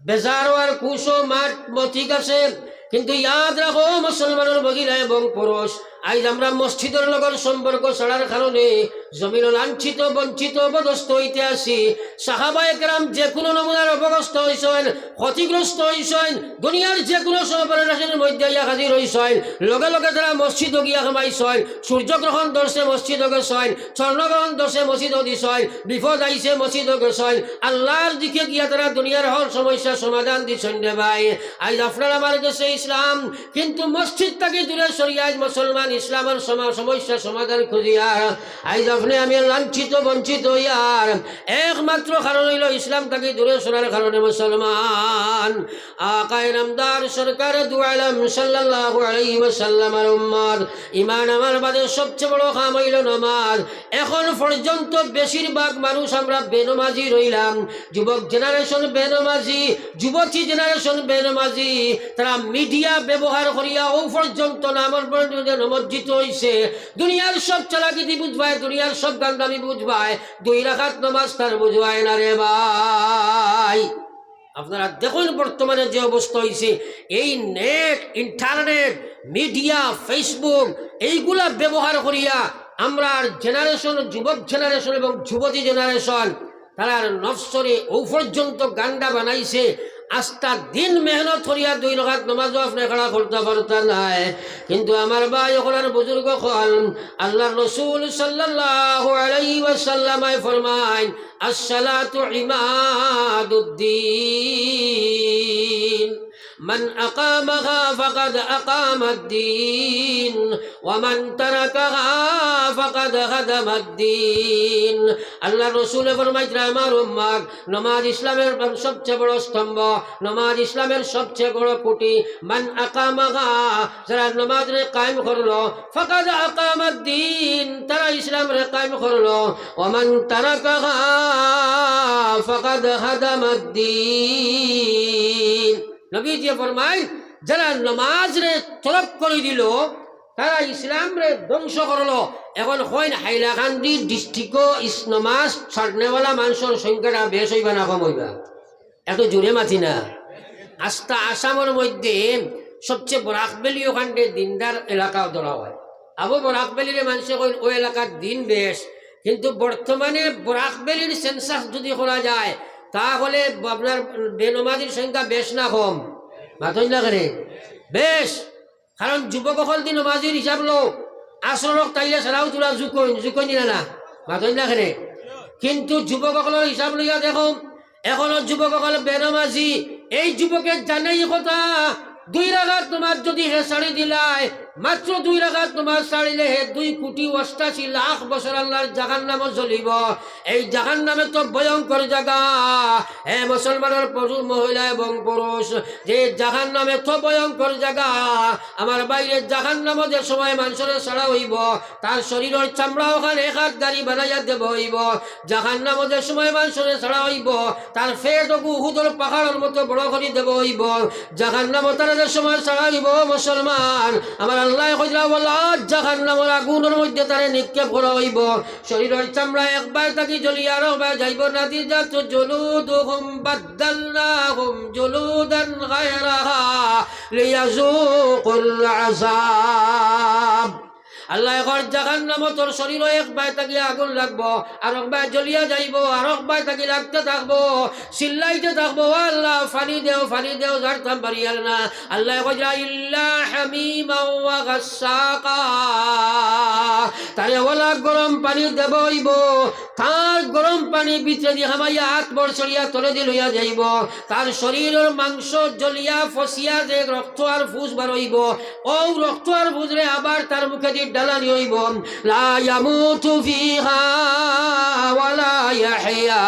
বেজারো আর কুশো মাত ম-, ঠিক আছে, কিন্তু ইয়াদ রাখো মুসলমানর মহিলা এবং পুরুষ, আইজ আমরা মসজিদর লগর সম্পর্ক ছাড়ার কারণে জমিনো লাঞ্ছিত, বঞ্চিত, অপদস্থ অইতে আছি। সাহাবায়ে কেরাম যে কুনু নমুনার অপদস্থ অইছইন, ক্ষতিগ্রস্ত অইছইন, দুনিয়ার যে কুনু সমপরিবেশর মধ্যে আইয়া হাজির অইছইন, লগে লগে তারা মসজিদো গিয়া হামাইছইন, সূর্যগ্রহণ ধরছে মসজিদো গেছইন, চন্দ্রগ্রহণ ধরছে মসজিদো দিছইন, বিপদ আইছে মসজিদো গেছইন, আল্লাহর দিকে গিয়া তারা দুনিয়ার হর সমস্যার সমাধান দিছইন রে ভাই। আইজ আপনার আমার দেশে ইসলাম, কিন্তু মসজিদ থাকি দূরে সরিয়া আইজ মুসলমান ইসলামর সমা-, সমস্যার সমাধান খুঁজিয়ার আইজ আপনে আমি লাঞ্ছিত বঞ্চিত অইয়ার একমাত্র কারণ অইলো ইসলাম থাকি দূরে সরার কারণে মুসলমান। আকায়ে নামদার সরকারে দু আলম সাল্লাল্লাহু আলাইহি ওয়াসাল্লামর উম্মত, ইমান আমার বাদে সবচেয়ে বড় কাম অইলো নামাজ। এখন পর্যন্ত বেশিরভাগ মানুষ আমরা বেনমাজি রইলাম, যুবক generation বেনমাজি, যুবতী generation বেনমাজি, তারা media ব্যবহার করিয়া অউ পর্যন্ত নামাজ পর্যন্ত নিমজ্জিত অইছে। দুনিয়ার সব চালাকিতি বুঝবায়, দুনিয়ার সব গান্ডামি বুঝবায়, দুই রাকাত নামাজ তার বুঝবায় না রে ভাই। আপনারা দেখইন বর্তমানে যে অবস্থা অইছে, এই net, internet, media, Facebook এইগুলা ব্যবহার করিয়া আমরার generation, যুবক generation এবং যুবতী generation, তারার নফসরে অউ পর্যন্ত গান্ডা বানাইছে। আস্তা দিন মেহনত করিয়া দুই রাকাত নামাজও আপনে খাড়া করতা পারতা নায়। কিন্তু আমার ভাই অকল আর বুজুর্গ অকল, আল্লাহর রসুল সাল্লাল্লাহু আলাইহি ওয়াসাল্লামে ফরমাইন, "আসসালাতু ইমাদুদ্দিন।" من أقامها فقد أقام الدين ومن تركها فقد هدم الدين। আল্লাহর রসুলে ফরমাইতরা, আমার উম্মত, নমাজ ইসলামের সবচেয়ে বড় স্তম্ভ, নমাজ ইসলামের সবচেয়ে বড় খুঁটি। মান আকামাহা, যারা নমাজরে কায়েম করলো, ফাকাদ আকামাদ্দিন, তারা ইসলামরে কায়েম করলো। ওয়া মান তারাকাহা ফাকাদ হাদামাদ্দিন। নবীজি ফরমায়, যারা নমাজরে তরক করি দিলো, তারা ইসলামরে ধ্বংস করলো। এখন কইন হাইলাকান্দি ডিস্ট্রিক্টও ইস-, নমাজ ছাড়নেওয়ালা মানষর সংখ্যাটা বেশ অইবা না কম অইবা? একটু জোরে মাতি না। আস্তা আসামর মধ্যে সবচেয়ে বরাক ভ্যালি ওখানটে দিনদার এলাকা ধরা হয়। আবু বরাক ভ্যালিরে মানষে কইন ওই এলাকার দিন বেশ, কিন্তু বর্তমানে বরাক ভ্যালির সেন্সাস যদি করা যায়, তাহলে আপনার বেনমাজির সংখ্যা বেশ না কম? মাতইন না কেনে? বেশ। কারণ যুবক অকল দি নমাজির হিসাব লও, আসর অক তাইলে সারাও তুলা জুকইন, জুকইন না না? মাতইন না কেনে? কিন্তু যুবক অকলর হিসাব লইয়া দেখো, এখনো যুবক অকল বেনমাজি। এই যুবকে জানে ই কথা, দুই রাকাত নমাজ যদি হে ছাড়ি দিলায়, মাত্র দুই রাকাত নমাজ ছাড়িলে হে দুই কোটি অষ্টাশি লাখ বছর আল্লাহর জাহান্নামো জ্বলিব। এই জাহান্নামে তো ভয়ঙ্কর জাগা। হে মুসলমানর পুরুষ, মহিলা এবং পুরুষ, যে জাহান্নামে তো ভয়ঙ্কর জাগা। আমার ভাইরে, জাহান্নামো যে সময় মানষরে ছাড়া অইব, তার শরীরর চামড়া ওখান এক হাত গাড়ি বানাইয়া দেব অইব। জাহান্নামো যে সময় মানষরে ছাড়া অইব, তার পেট ওগু উহুদর পাহাড়র মতো বড় করি দেব অইব। জাহান্নামো তারে যে সময় ছাড়া অইব, মুসলমান, আমার আল্লায় কইরা বলা, জাহান্নামর আগুনর মধ্যে তারে নিক্ষেপ করা অইব। শরীরর চামড়া একবার থাকি জ্বলিয়া আরো একবার যাইব। নাদিজাত জুলুদুহুম বাদ্দালনাহুম জুলুদান গায়রাহা লিয়াযুকুল আযাব। আল্লায় কর, জাহান্নামো তোর শরীরো একবার থাকি আগুন লাগবো, আরো একবার জ্বলিয়া যাইব, আরো একবার থাকি লাগতে থাকবো, চিল্লাইতে থাকবো, "ও আল্লাহ, পানি দেও, পানি দেও, জারতাম পারিয়ার না।" আল্লায় কইরা, "ইল্লা হামিমা ওয়া গাসসাকা।" তারে ওলা গরম পানি দেব অইব, তার গরম পানি ভিতরে দি হামাইয়া আত বড় ছড়িয়া তলে দি লইয়া যাইব। তার শরীরর মাংস জ্বলিয়া ফসিয়া যে রক্ত আর ফুস বার অইব, ও রক্ত আর ফুসরে আবার তার মুখে দি ডালানি অইব। লা ইয়ামুতু ফিহা ওয়া লা ইয়াহইয়া।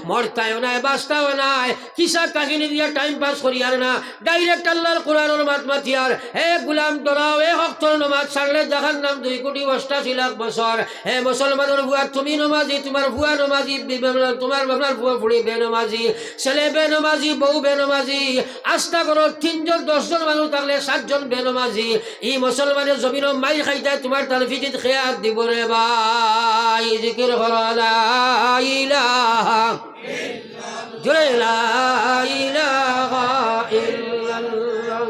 মরতায়ও নাই, বাঁচতায়ও নাই। কিসা কাহিনী দিয়া টাইম পাস করিয়ার না, ডাইরেক্ট আল্লাহর কোরআনর মাত মাতিয়ার। হে গুলাম, ডরাও, এ হক্তর নমাজ ছাড়লে জাহান্নাম দুই কোটি অষ্টাশি লাখ বছর। হে মুসলমানর ফুয়া, তুমি নমাজি, তোমার ফুয়া নমাজি, বি-, বি-, তোমার, আপনার ফুয়া ফুড়ি বেনমাজি, ছেলে বেনমাজি, বউ বেনমাজি, আস্তা ঘরো তিনজন, দশজন মানুষ থাকলে সাতজন বেনমাজি। ই মুসলমানর জমিনো মাইর খাইতায়, তোমার তার ফিজিত খেয়ার দিব রে ভাই। জিকির করো লা ইলাহা জোরে লা ইলাহা ইল্লাল্লাহ,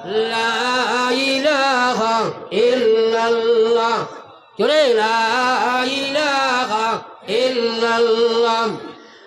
লা ইলাহা ইল্লাল্লাহ। জোরে লা ইলাহা ইল্লাল্লাহ,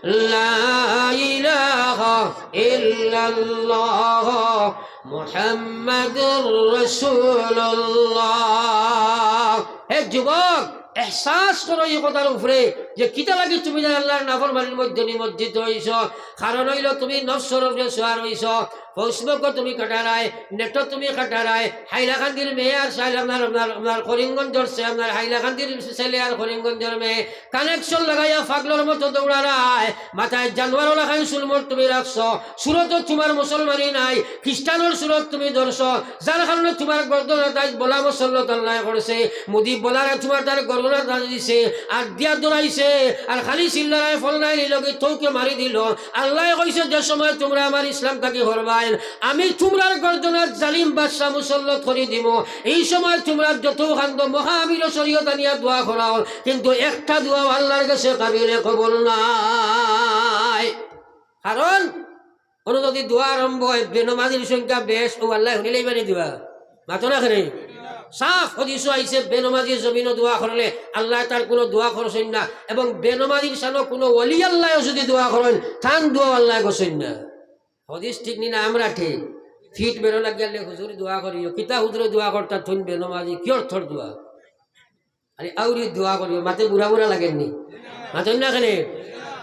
লা ইলাহা ইল্লাল্লাহ, মুহাম্মাদুর রাসূলুল্লাহ। হে যুবক, এহসাস করো ই কথার উপরে যে কিতা লাগি তুমি যে আল্লাহর নাফরমানির মধ্যে নিমজ্জিত অইছো। কারণ অইলো তুমি নফসর উপরে সওয়ার অইছো। Facebook-ও তুমি কাটারায়, নেটো তুমি কাটারায়, হাইলাকান্দির মেয়ে আর সাইল আপনার, আপনার, আপনার করিমগঞ্জর সে-, আপনার হাইলাকান্দির ছেলে আর করিমগঞ্জর মেয়ে কানেকশন লাগাইয়া পাগলর মতো দৌড়ারায়। মাথায় জানোয়ারর লাখান চুলমুল তুমি রাখছো, সুরতো তোমার মুসলমানি নাই, খ্রিস্টানর সুরত তুমি ধরছো, যার কারণে তোমার গর্দনাত আইজ বলা মুসল্লত আল্লায় করছে। মুদি বলারে তোমার তার গর্দনাত আইজ দিছে, আর দিয়া দৌড়াইছে, আর খালি চিল্লারায় ফল নাই নিলগি তৌকে মারি দিল। আল্লায় কইছে, "যে সময় তোমরা আমার ইসলাম থাকি হরবাইন, আমি তোমরার গর্দনাত জালিম বাদশা মুসল্লত করি দিমু। এই সময় তোমরা যত কান্দো, মহা আমিরও শরীয়ত আনিয়া দোয়া করাও, কিন্তু একটা দোয়াও আল্লাহর গেছে কাবিলে কবুল নাই।" কারণ অনো যদি দোয়া আরম্ভ অয়, বেনমাজির সংখ্যা বেশ, অউ আল্লায় হুনিলাইবা নি দোয়া? মাতো না কেনে? সাফ হাদিসো আইছে, বেনমাজির জমিনো দোয়া করলে আল্লায় তার কুনু দোয়া করছইন না, এবং বেনমাজির শানো কুনু ওলি আল্লায়ও যদি দোয়া করইন, তান দোয়াও আল্লায় গছইন না। হাদিস ঠিক নি না আমরা ঠিক? ফিট বেরো লাগিয়ালে হুজুর দোয়া করিও, কিতা হুজুরে দোয়া করতা তুইন বেনমাজি, কি অর্থর দোয়া? আরে আউরি দোয়া করিও, মাতে বুড়া বুড়া লাগের নি? মাতইন না কেনে?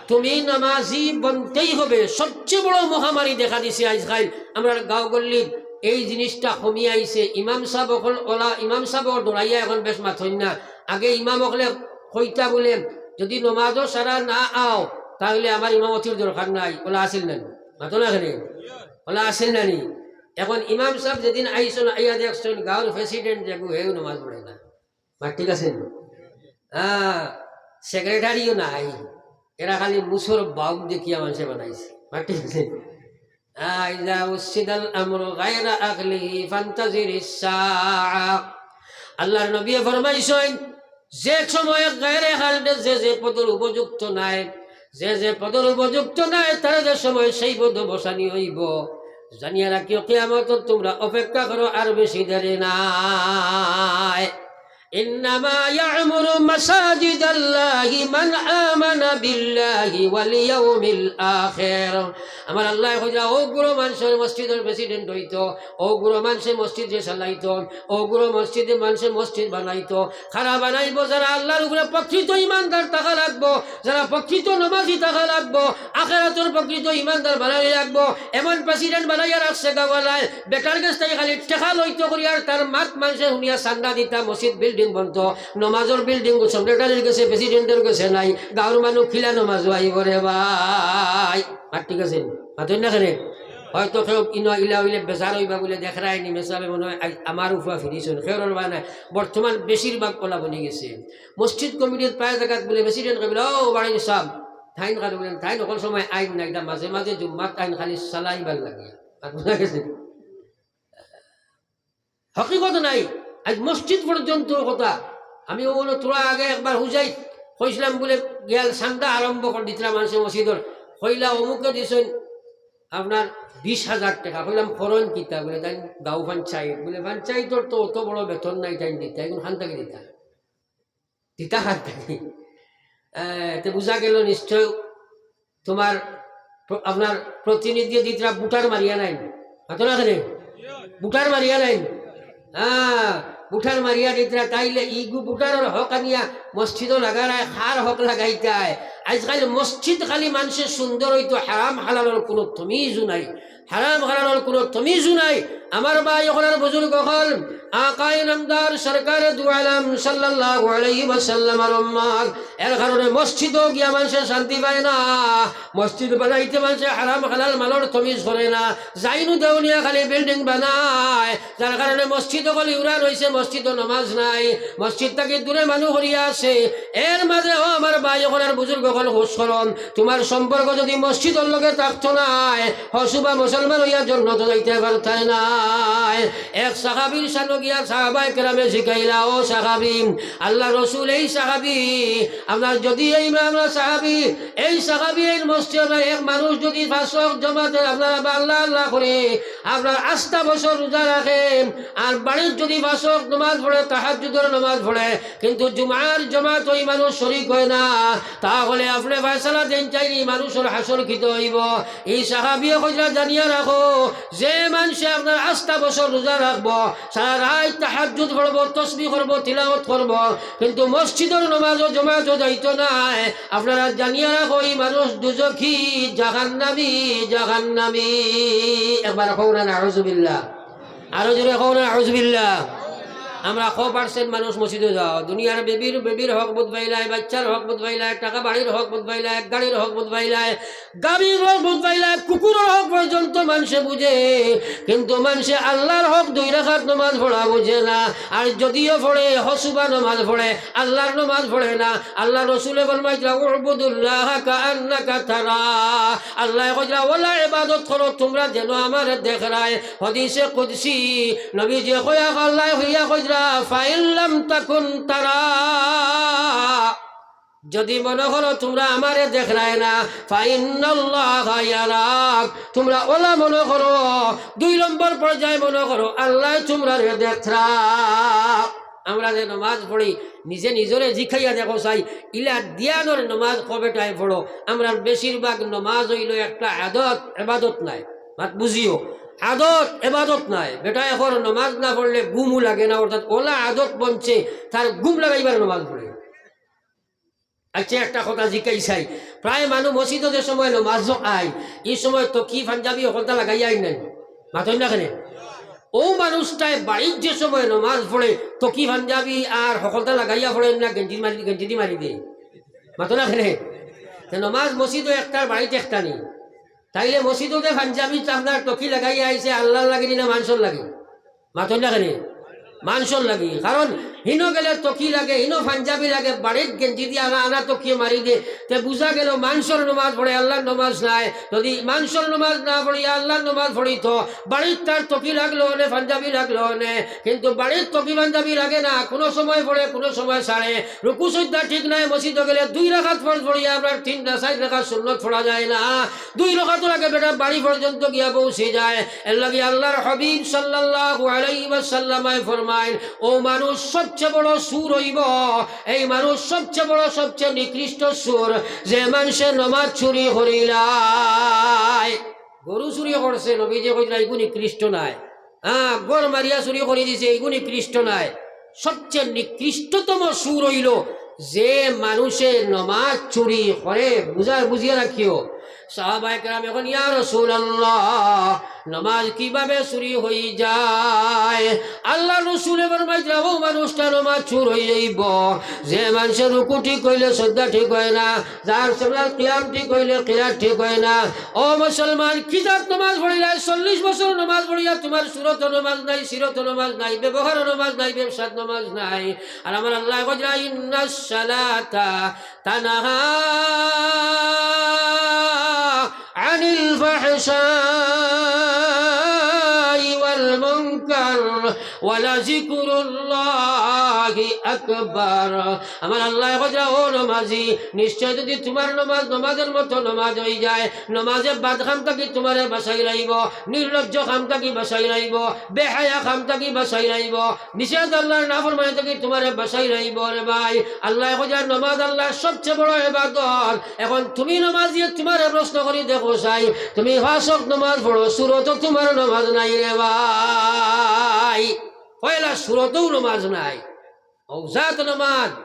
তুমি নামাজি বনতেই হবে। সবচেয়ে বড় মহামারী দেখা দিছে আইজকাইল আমরার গাঁও গল্লিত। এই জিনিসটা কমি আইছে। ইমাম সাব অকল ওলা, ইমাম সাব অকল ডরাইয়া এখন বেশ মাতইন না। আগে ইমাম অকলে কইতা বুলে, "যদি নমাজো সারা না আও, তাহলে আমার ইমামতির দরকার নাই।" ওলা আছিল না নি? মাতো না কেনে? ওলা আছিল না নি? এখন ইমাম সাব যেদিন আইছইন, আইয়া দেখছইন গাঁওর প্রেসিডেন্ট যেগু, হেউ নমাজ পড়ে না। মাত ঠিক আছে নি? হ্যাঁ, সেক্রেটারিও নাই, এরা খালি মুসর বাউক দেখিয়া মানষে বানাইছে। মাত ঠিক আছে নি? আ, ইযা উসিদাল আমরু গায়রা আহলিহি ফান্তাজিরিস সাআ। আল্লাহর নবী ফরমাইছইন, যে সময় গায়রে আহলে, যে যে পদর উপযুক্ত নায়, যে যে পদর উপযুক্ত নায়, তারে যে সময় সেই পদো বসানি অইবো, জানিয়া রাখিও, কিয়ামতর তুমরা অপেক্ষা করো, আর বেশি দেরি নাই। ইন্নামা ইয়া'মুরু মাসাজিদাল্লাহি মান আমানা বিল্লাহি ওয়াল ইয়াউমিল আখির। আমার আল্লায় কইরা, অউ গুরু মানষর মসজিদর president অইতো, অউ গুরু মানষে মসজিদরে চালাইতো, অউ গুরু মসজিদে মানষে মসজিদ বানাইতো। কারা বানাইবো? যারা আল্লাহর উপরে প্রকৃত ইমানদার থাকা লাগবো, যারা প্রকৃত নমাজি থাকা লাগবো, আখেরাতর প্রকৃত ইমানদার বানানি লাগবো। এমন president বানাইয়া রাখছে গাওয়ালায়, বেটার গেছ থাকি খালি টেকা লইতো করি, আর তার মাত মানষে হুনিয়া চান্দা দিতা, মসজিদ building বনতো, নমাজর building secretaryর গেছে, presidentর গেছে নাই, গাউর মানুষ কিলা নমাজো আইবো রে ভাই? মাত ঠিক আছে? মাতইন না কেনে? হয়তো কেউ ইনো ইলা অইলে বেজার অইবা বুলে দেখরায়নি, মেসাবে মনে হয় আই-, আমার উফা ফিরিছইন, কেউর অইবা না। বর্তমান বেশিরভাগ অলা বনি গেছে। মসজিদ কমিটির প্রায় জাগাত বুলে president কইবো, "ও বাড়ির সাব, তাইন খালি বুলে, তাইন হকল সময় আইন না, ইটা মাঝে মাঝে জুম্মাত আইন খালি চালাইবার লাগে।" আর বুঝা গেছে? হকিকত নাই। আইজ মসজিদ পর্যন্ত কথা। আমি অউ থুড়া আগে একবার হুজাইত কইছলাম বুলে, গিয়া চান্দা আরম্ভ করি দিতরা মানষে মসজিদর। কইলা অমুকে দিছইন আপনার বিশ হাজার টেকা। কইলাম, "করইন কিতা?" বুলে, "তাইন গাঁও পঞ্চায়েত।" বুলে, "পঞ্চায়েতর তো অত বড় বেতন নাই, তাইন দিতা, অখন কান থাকি দিতা?" দিতা কান থাকি? এ, তে বুঝা গেল নিশ্চয় তুমার প্র-, আপনার প্রতিনিধিয়ে দিতরা ভোটার মারিয়া নাইন। মাতো না কেনে? ভোটার মারিয়া নাইন। হ্যাঁ, ভোটার মারিয়া দিতরা, তাইলে ইগু ভোটারর হক আনিয়া মসজিদো লাগারায়, কার হক লাগাইতায়? আইজকাইল মসজিদ খালি মানষে সুন্দর অইতো, হারাম হালালর কুনু তমিজও নাই। হারাম হালালর কুনু তমিজও নাই। আমার ভাই অকল আর বুজুর্গ অকল, আকায়ে নামদার সরকারে দু আলম সাল্লাল্লাহু আলাইহি ওয়াসাল্লামর উম্মত, এর কারণে মসজিদো গিয়া মানষে শান্তি পায় না। মসজিদ বানাইতে মানষে হারাম হালাল মালর তমিজ করে না। যাইনু দেউনিয়া খালি building বানায়, যার কারণে মসজিদ অকল ইউরান অইছে, মসজিদো নমাজ নাই, মসজিদ থাকি দূরে মানুষ করিয়া আছে। এর মাঝে ও আমার ভাই অকল আর বুজুর্গ অকল, হুশ করইন, তুমার সম্পর্ক যদি মসজিদর লগে থাকতো নায়, হকল বা মুসলমান অইয়া জন্নতো যাইতায় পারতায় নায়। এক সাহাবীর শানো গিয়া সাহাবায়ে কেরামে জিকাইলা, "ও সাহাবী, আল্লার রসুল, এই সাহাবী, আপনার যদি এই মা-, আমরা সাহাবী, এই সাহাবী, এই মসজিদর এক মানুষ যদি পাঁচ ওয়াক্ত জমাতে আপনার আল্লাহ আল্লাহ করে, আপনার আস্তা বছর রোজা রাখে, আর বাড়িত যদি পাঁচ ওয়াক্ত নমাজ পড়ে, তাহাজ্জুদর নমাজ পড়ে, কিন্তু জুমার জমাতো ই মানুষ শরিক অয় না, তাহলে আপনে ফয়সালা দেইন চাইন, ই মানুষর হাশর কিতা অইবো?" ই সাহাবিয়ে কইরা, "জানিয়া রাখো, যে মানষে আপনার আস্তা বছর রোজা রাখবো, সারা রাইত তাহাজ্জুদ পড়বো, তসবিহ করবো, তিলাওয়াত করবো, কিন্তু মসজিদর নমাজো জমাতো যাইতো নায়, আপনারা জানিয়া রাখো, ই মানুষ দুজখি, জাহান্নামী, জাহান্নামী।" একবার কও না, নাউজুবিল্লাহ। আরো জোরে কও না, নাউজুবিল্লাহ। আমরা ক percent মানুষ মসজিদো যাও? দুনিয়ার বেবির, বেবির হক বুঝবাইলায়, বাইচ্চার হক বুঝবাইলায়, টাকা বাড়ির হক বুঝবাইলায়, গাড়ির হক বুঝবাইলায়, গাভীর হক বুঝবাইলায়, কুকুরর হক পর্যন্ত মানষে বুঝে, কিন্তু মানষে আল্লার হক দুই রাকাত নমাজ পড়া বুঝে না। আর যদিও পড়ে, হকল বা নমাজ পড়ে, আল্লার নমাজ পড়ে না। আল্লার রসুলে ফরমাইতরা, "উবুদুল্লাহা কাআন্নাকা তারা।" আল্লায় কইতরা, "অলা ইবাদত করো তুমরা যেন আমারে দেখরায়।" হাদিসে কুদসি, নবীজিয়ে কইয়া, আল্লায় কইয়া কইতরা, "ফাইন লাম তাকুন তারা।" যদি মনো করো তুমরা আমারে দেখরায় না, ফাইন্নাল্লাহা ইয়ারাক, তুমরা অলা মনো করো, দুই নম্বর পর্যায়ে মনো করো আল্লায় তুমরারে দেখরা। আমরা যে নমাজ পড়ি, নিজে নিজরে জিকাইয়া দেখো চাই, ইলা ধিয়ানর নমাজ কবেটায় পড়ো? আমরার বেশিরভাগ নমাজ অইলো একটা আদত, এবাদত নায়। মাত বুঝিও, আদত, এবাদত নায়। বেটায় কর নমাজ না পড়লে ঘুমও লাগে না, অর্থাৎ অলা আদত বনছে, তার ঘুম লাগাইবার নমাজ পড়ে। আইচ্ছা, একটা কথা জিকাই চাই, প্রায় মানুষ মসজিদো যে সময় নমাজো আয়, ই সময় টুপি পাঞ্জাবি হকলতা লাগাইয়া আইন নানি? মাতইন না কেনে? অউ মানুষটায় বাড়িত যে সময় নমাজ পড়ে, টুপি পাঞ্জাবি আর হকলতা লাগাইয়া পড়ে না, গেঞ্জি মারি, গেঞ্জি দি মারি দেয়? মাতো না কেনে? তে নমাজ মসজিদো একটার, বাড়িত একটা নি। তাইলে মসজিদো যে পাঞ্জাবি চামড়ার টুপি লাগাইয়া আইছে, আল্লার লাগি নি না মানষর লাগি? মাতইন না কেনে? মানষর লাগি। কারণ হিনো গেলে তকি লাগে, হিনো পাঞ্জাবি লাগে, বাড়িত গেঞ্জি দিয়া আনা আনা তকিয়ে মারি দে। তে বুঝা গেল মানষর নমাজ পড়ে, আল্লাহর নমাজ নাই। যদি মানষর নমাজ না পড়িয়া আল্লাহর নমাজ পড়িত, বাড়িত তার তকি লাগলো অনে, পাঞ্জাবি লাগলো অনে, কিন্তু বাড়িত তকি পাঞ্জাবি লাগে না, কোনো সময় পড়ে, কোনো সময় ছাড়ে। রুকু সইজদা ঠিক নাই, মসজিদো গেলে দুই রাকাত ফরজ পড়িয়া আপনার তিন না চাইর রাকাত সুন্নত পড়া যায় না। দুই রাকাতর আগে বেটা বাড়ি পর্যন্ত গিয়া পৌঁছি যায়। এর লাগি আল্লাহর হাবিব সাল্লাল্লাহু আলাইহি ওয়াসাল্লামে ফরমাইন, "ও মানুষ সবচেয়ে বড় চুর অইবো, এই মানুষ সবচেয়ে বড়, সবচেয়ে নিকৃষ্ট চুর, যে মানষে নমাজ চুরি করিলায়।" গরু চুরি করছে, নবীজি কইলা, "ইগু নিকৃষ্ট নায়।" হ্যাঁ, ঘর মারিয়া চুরি করি দিছে, ইগু নিকৃষ্ট নায়। সবচেয়ে নিকৃষ্টতম চুর অইলো যে মানষে নমাজ চুরি করে। বুঝা, বুঝিয়া রাখিও। সাহাবায়ে কেরাম এখন, "ইয়া রাসূলুল্লাহ, নমাজ কিভাবে চুরি হই যায়?" আল্লাহর রসুলে ফরমাইতরা, "ও মানুষটা নমাজ চুর হই যাইবো, যে মানষর রুকু ঠিক অইলে সইজদা ঠিক হয় না, যার সামনে কিয়াম ঠিক অইলে কিরাত ঠিক হয় না।" ও মুসলমান, কি জাত নমাজ পড়িলায়? চল্লিশ বছর নমাজ পড়িয়া তুমার সুরত নমাজ নাই, সিরত নমাজ নাই, ব্যবহার নমাজ নাই, ব্যবসাত নমাজ নাই। আর আমার আল্লায় কইরা, "ইন্নাস সালাতা তানহা আনিল ফাহশাই ওয়াল মুনকার ওয়ালা যিকরুল্লাহি আকবার।" আমার আল্লায় কইরা, "ও নমাজি, নিশ্চয় যদি তুমার নমাজ নমাজর মতো নমাজ হই যায়, নমাজে বদ কাম থাকি তুমারে বাঁচাই রাখবো, নির্লজ্জ কাম থাকি বাঁচাই রাখবো, বেহায়া কাম থাকি বাঁচাই রাখবো, নিষেধ আল্লাহর নাফরমানি থাকি তুমারে বাঁচাই রাখবো রে ভাই।" আল্লায় কইরা, নমাজ আল্লাহর সবচেয়ে বড় ইবাদত। এখন তুমি নমাজিয়ে তুমারে প্রশ্ন করি দেখো চাই, তুমি পাঁচ ওয়াক্ত নমাজ পড়ো, সুরতো তুমার নমাজ নাই রে ভাই। পয়লা সুরতও নমাজ নাই, অউ জাত নমাজ।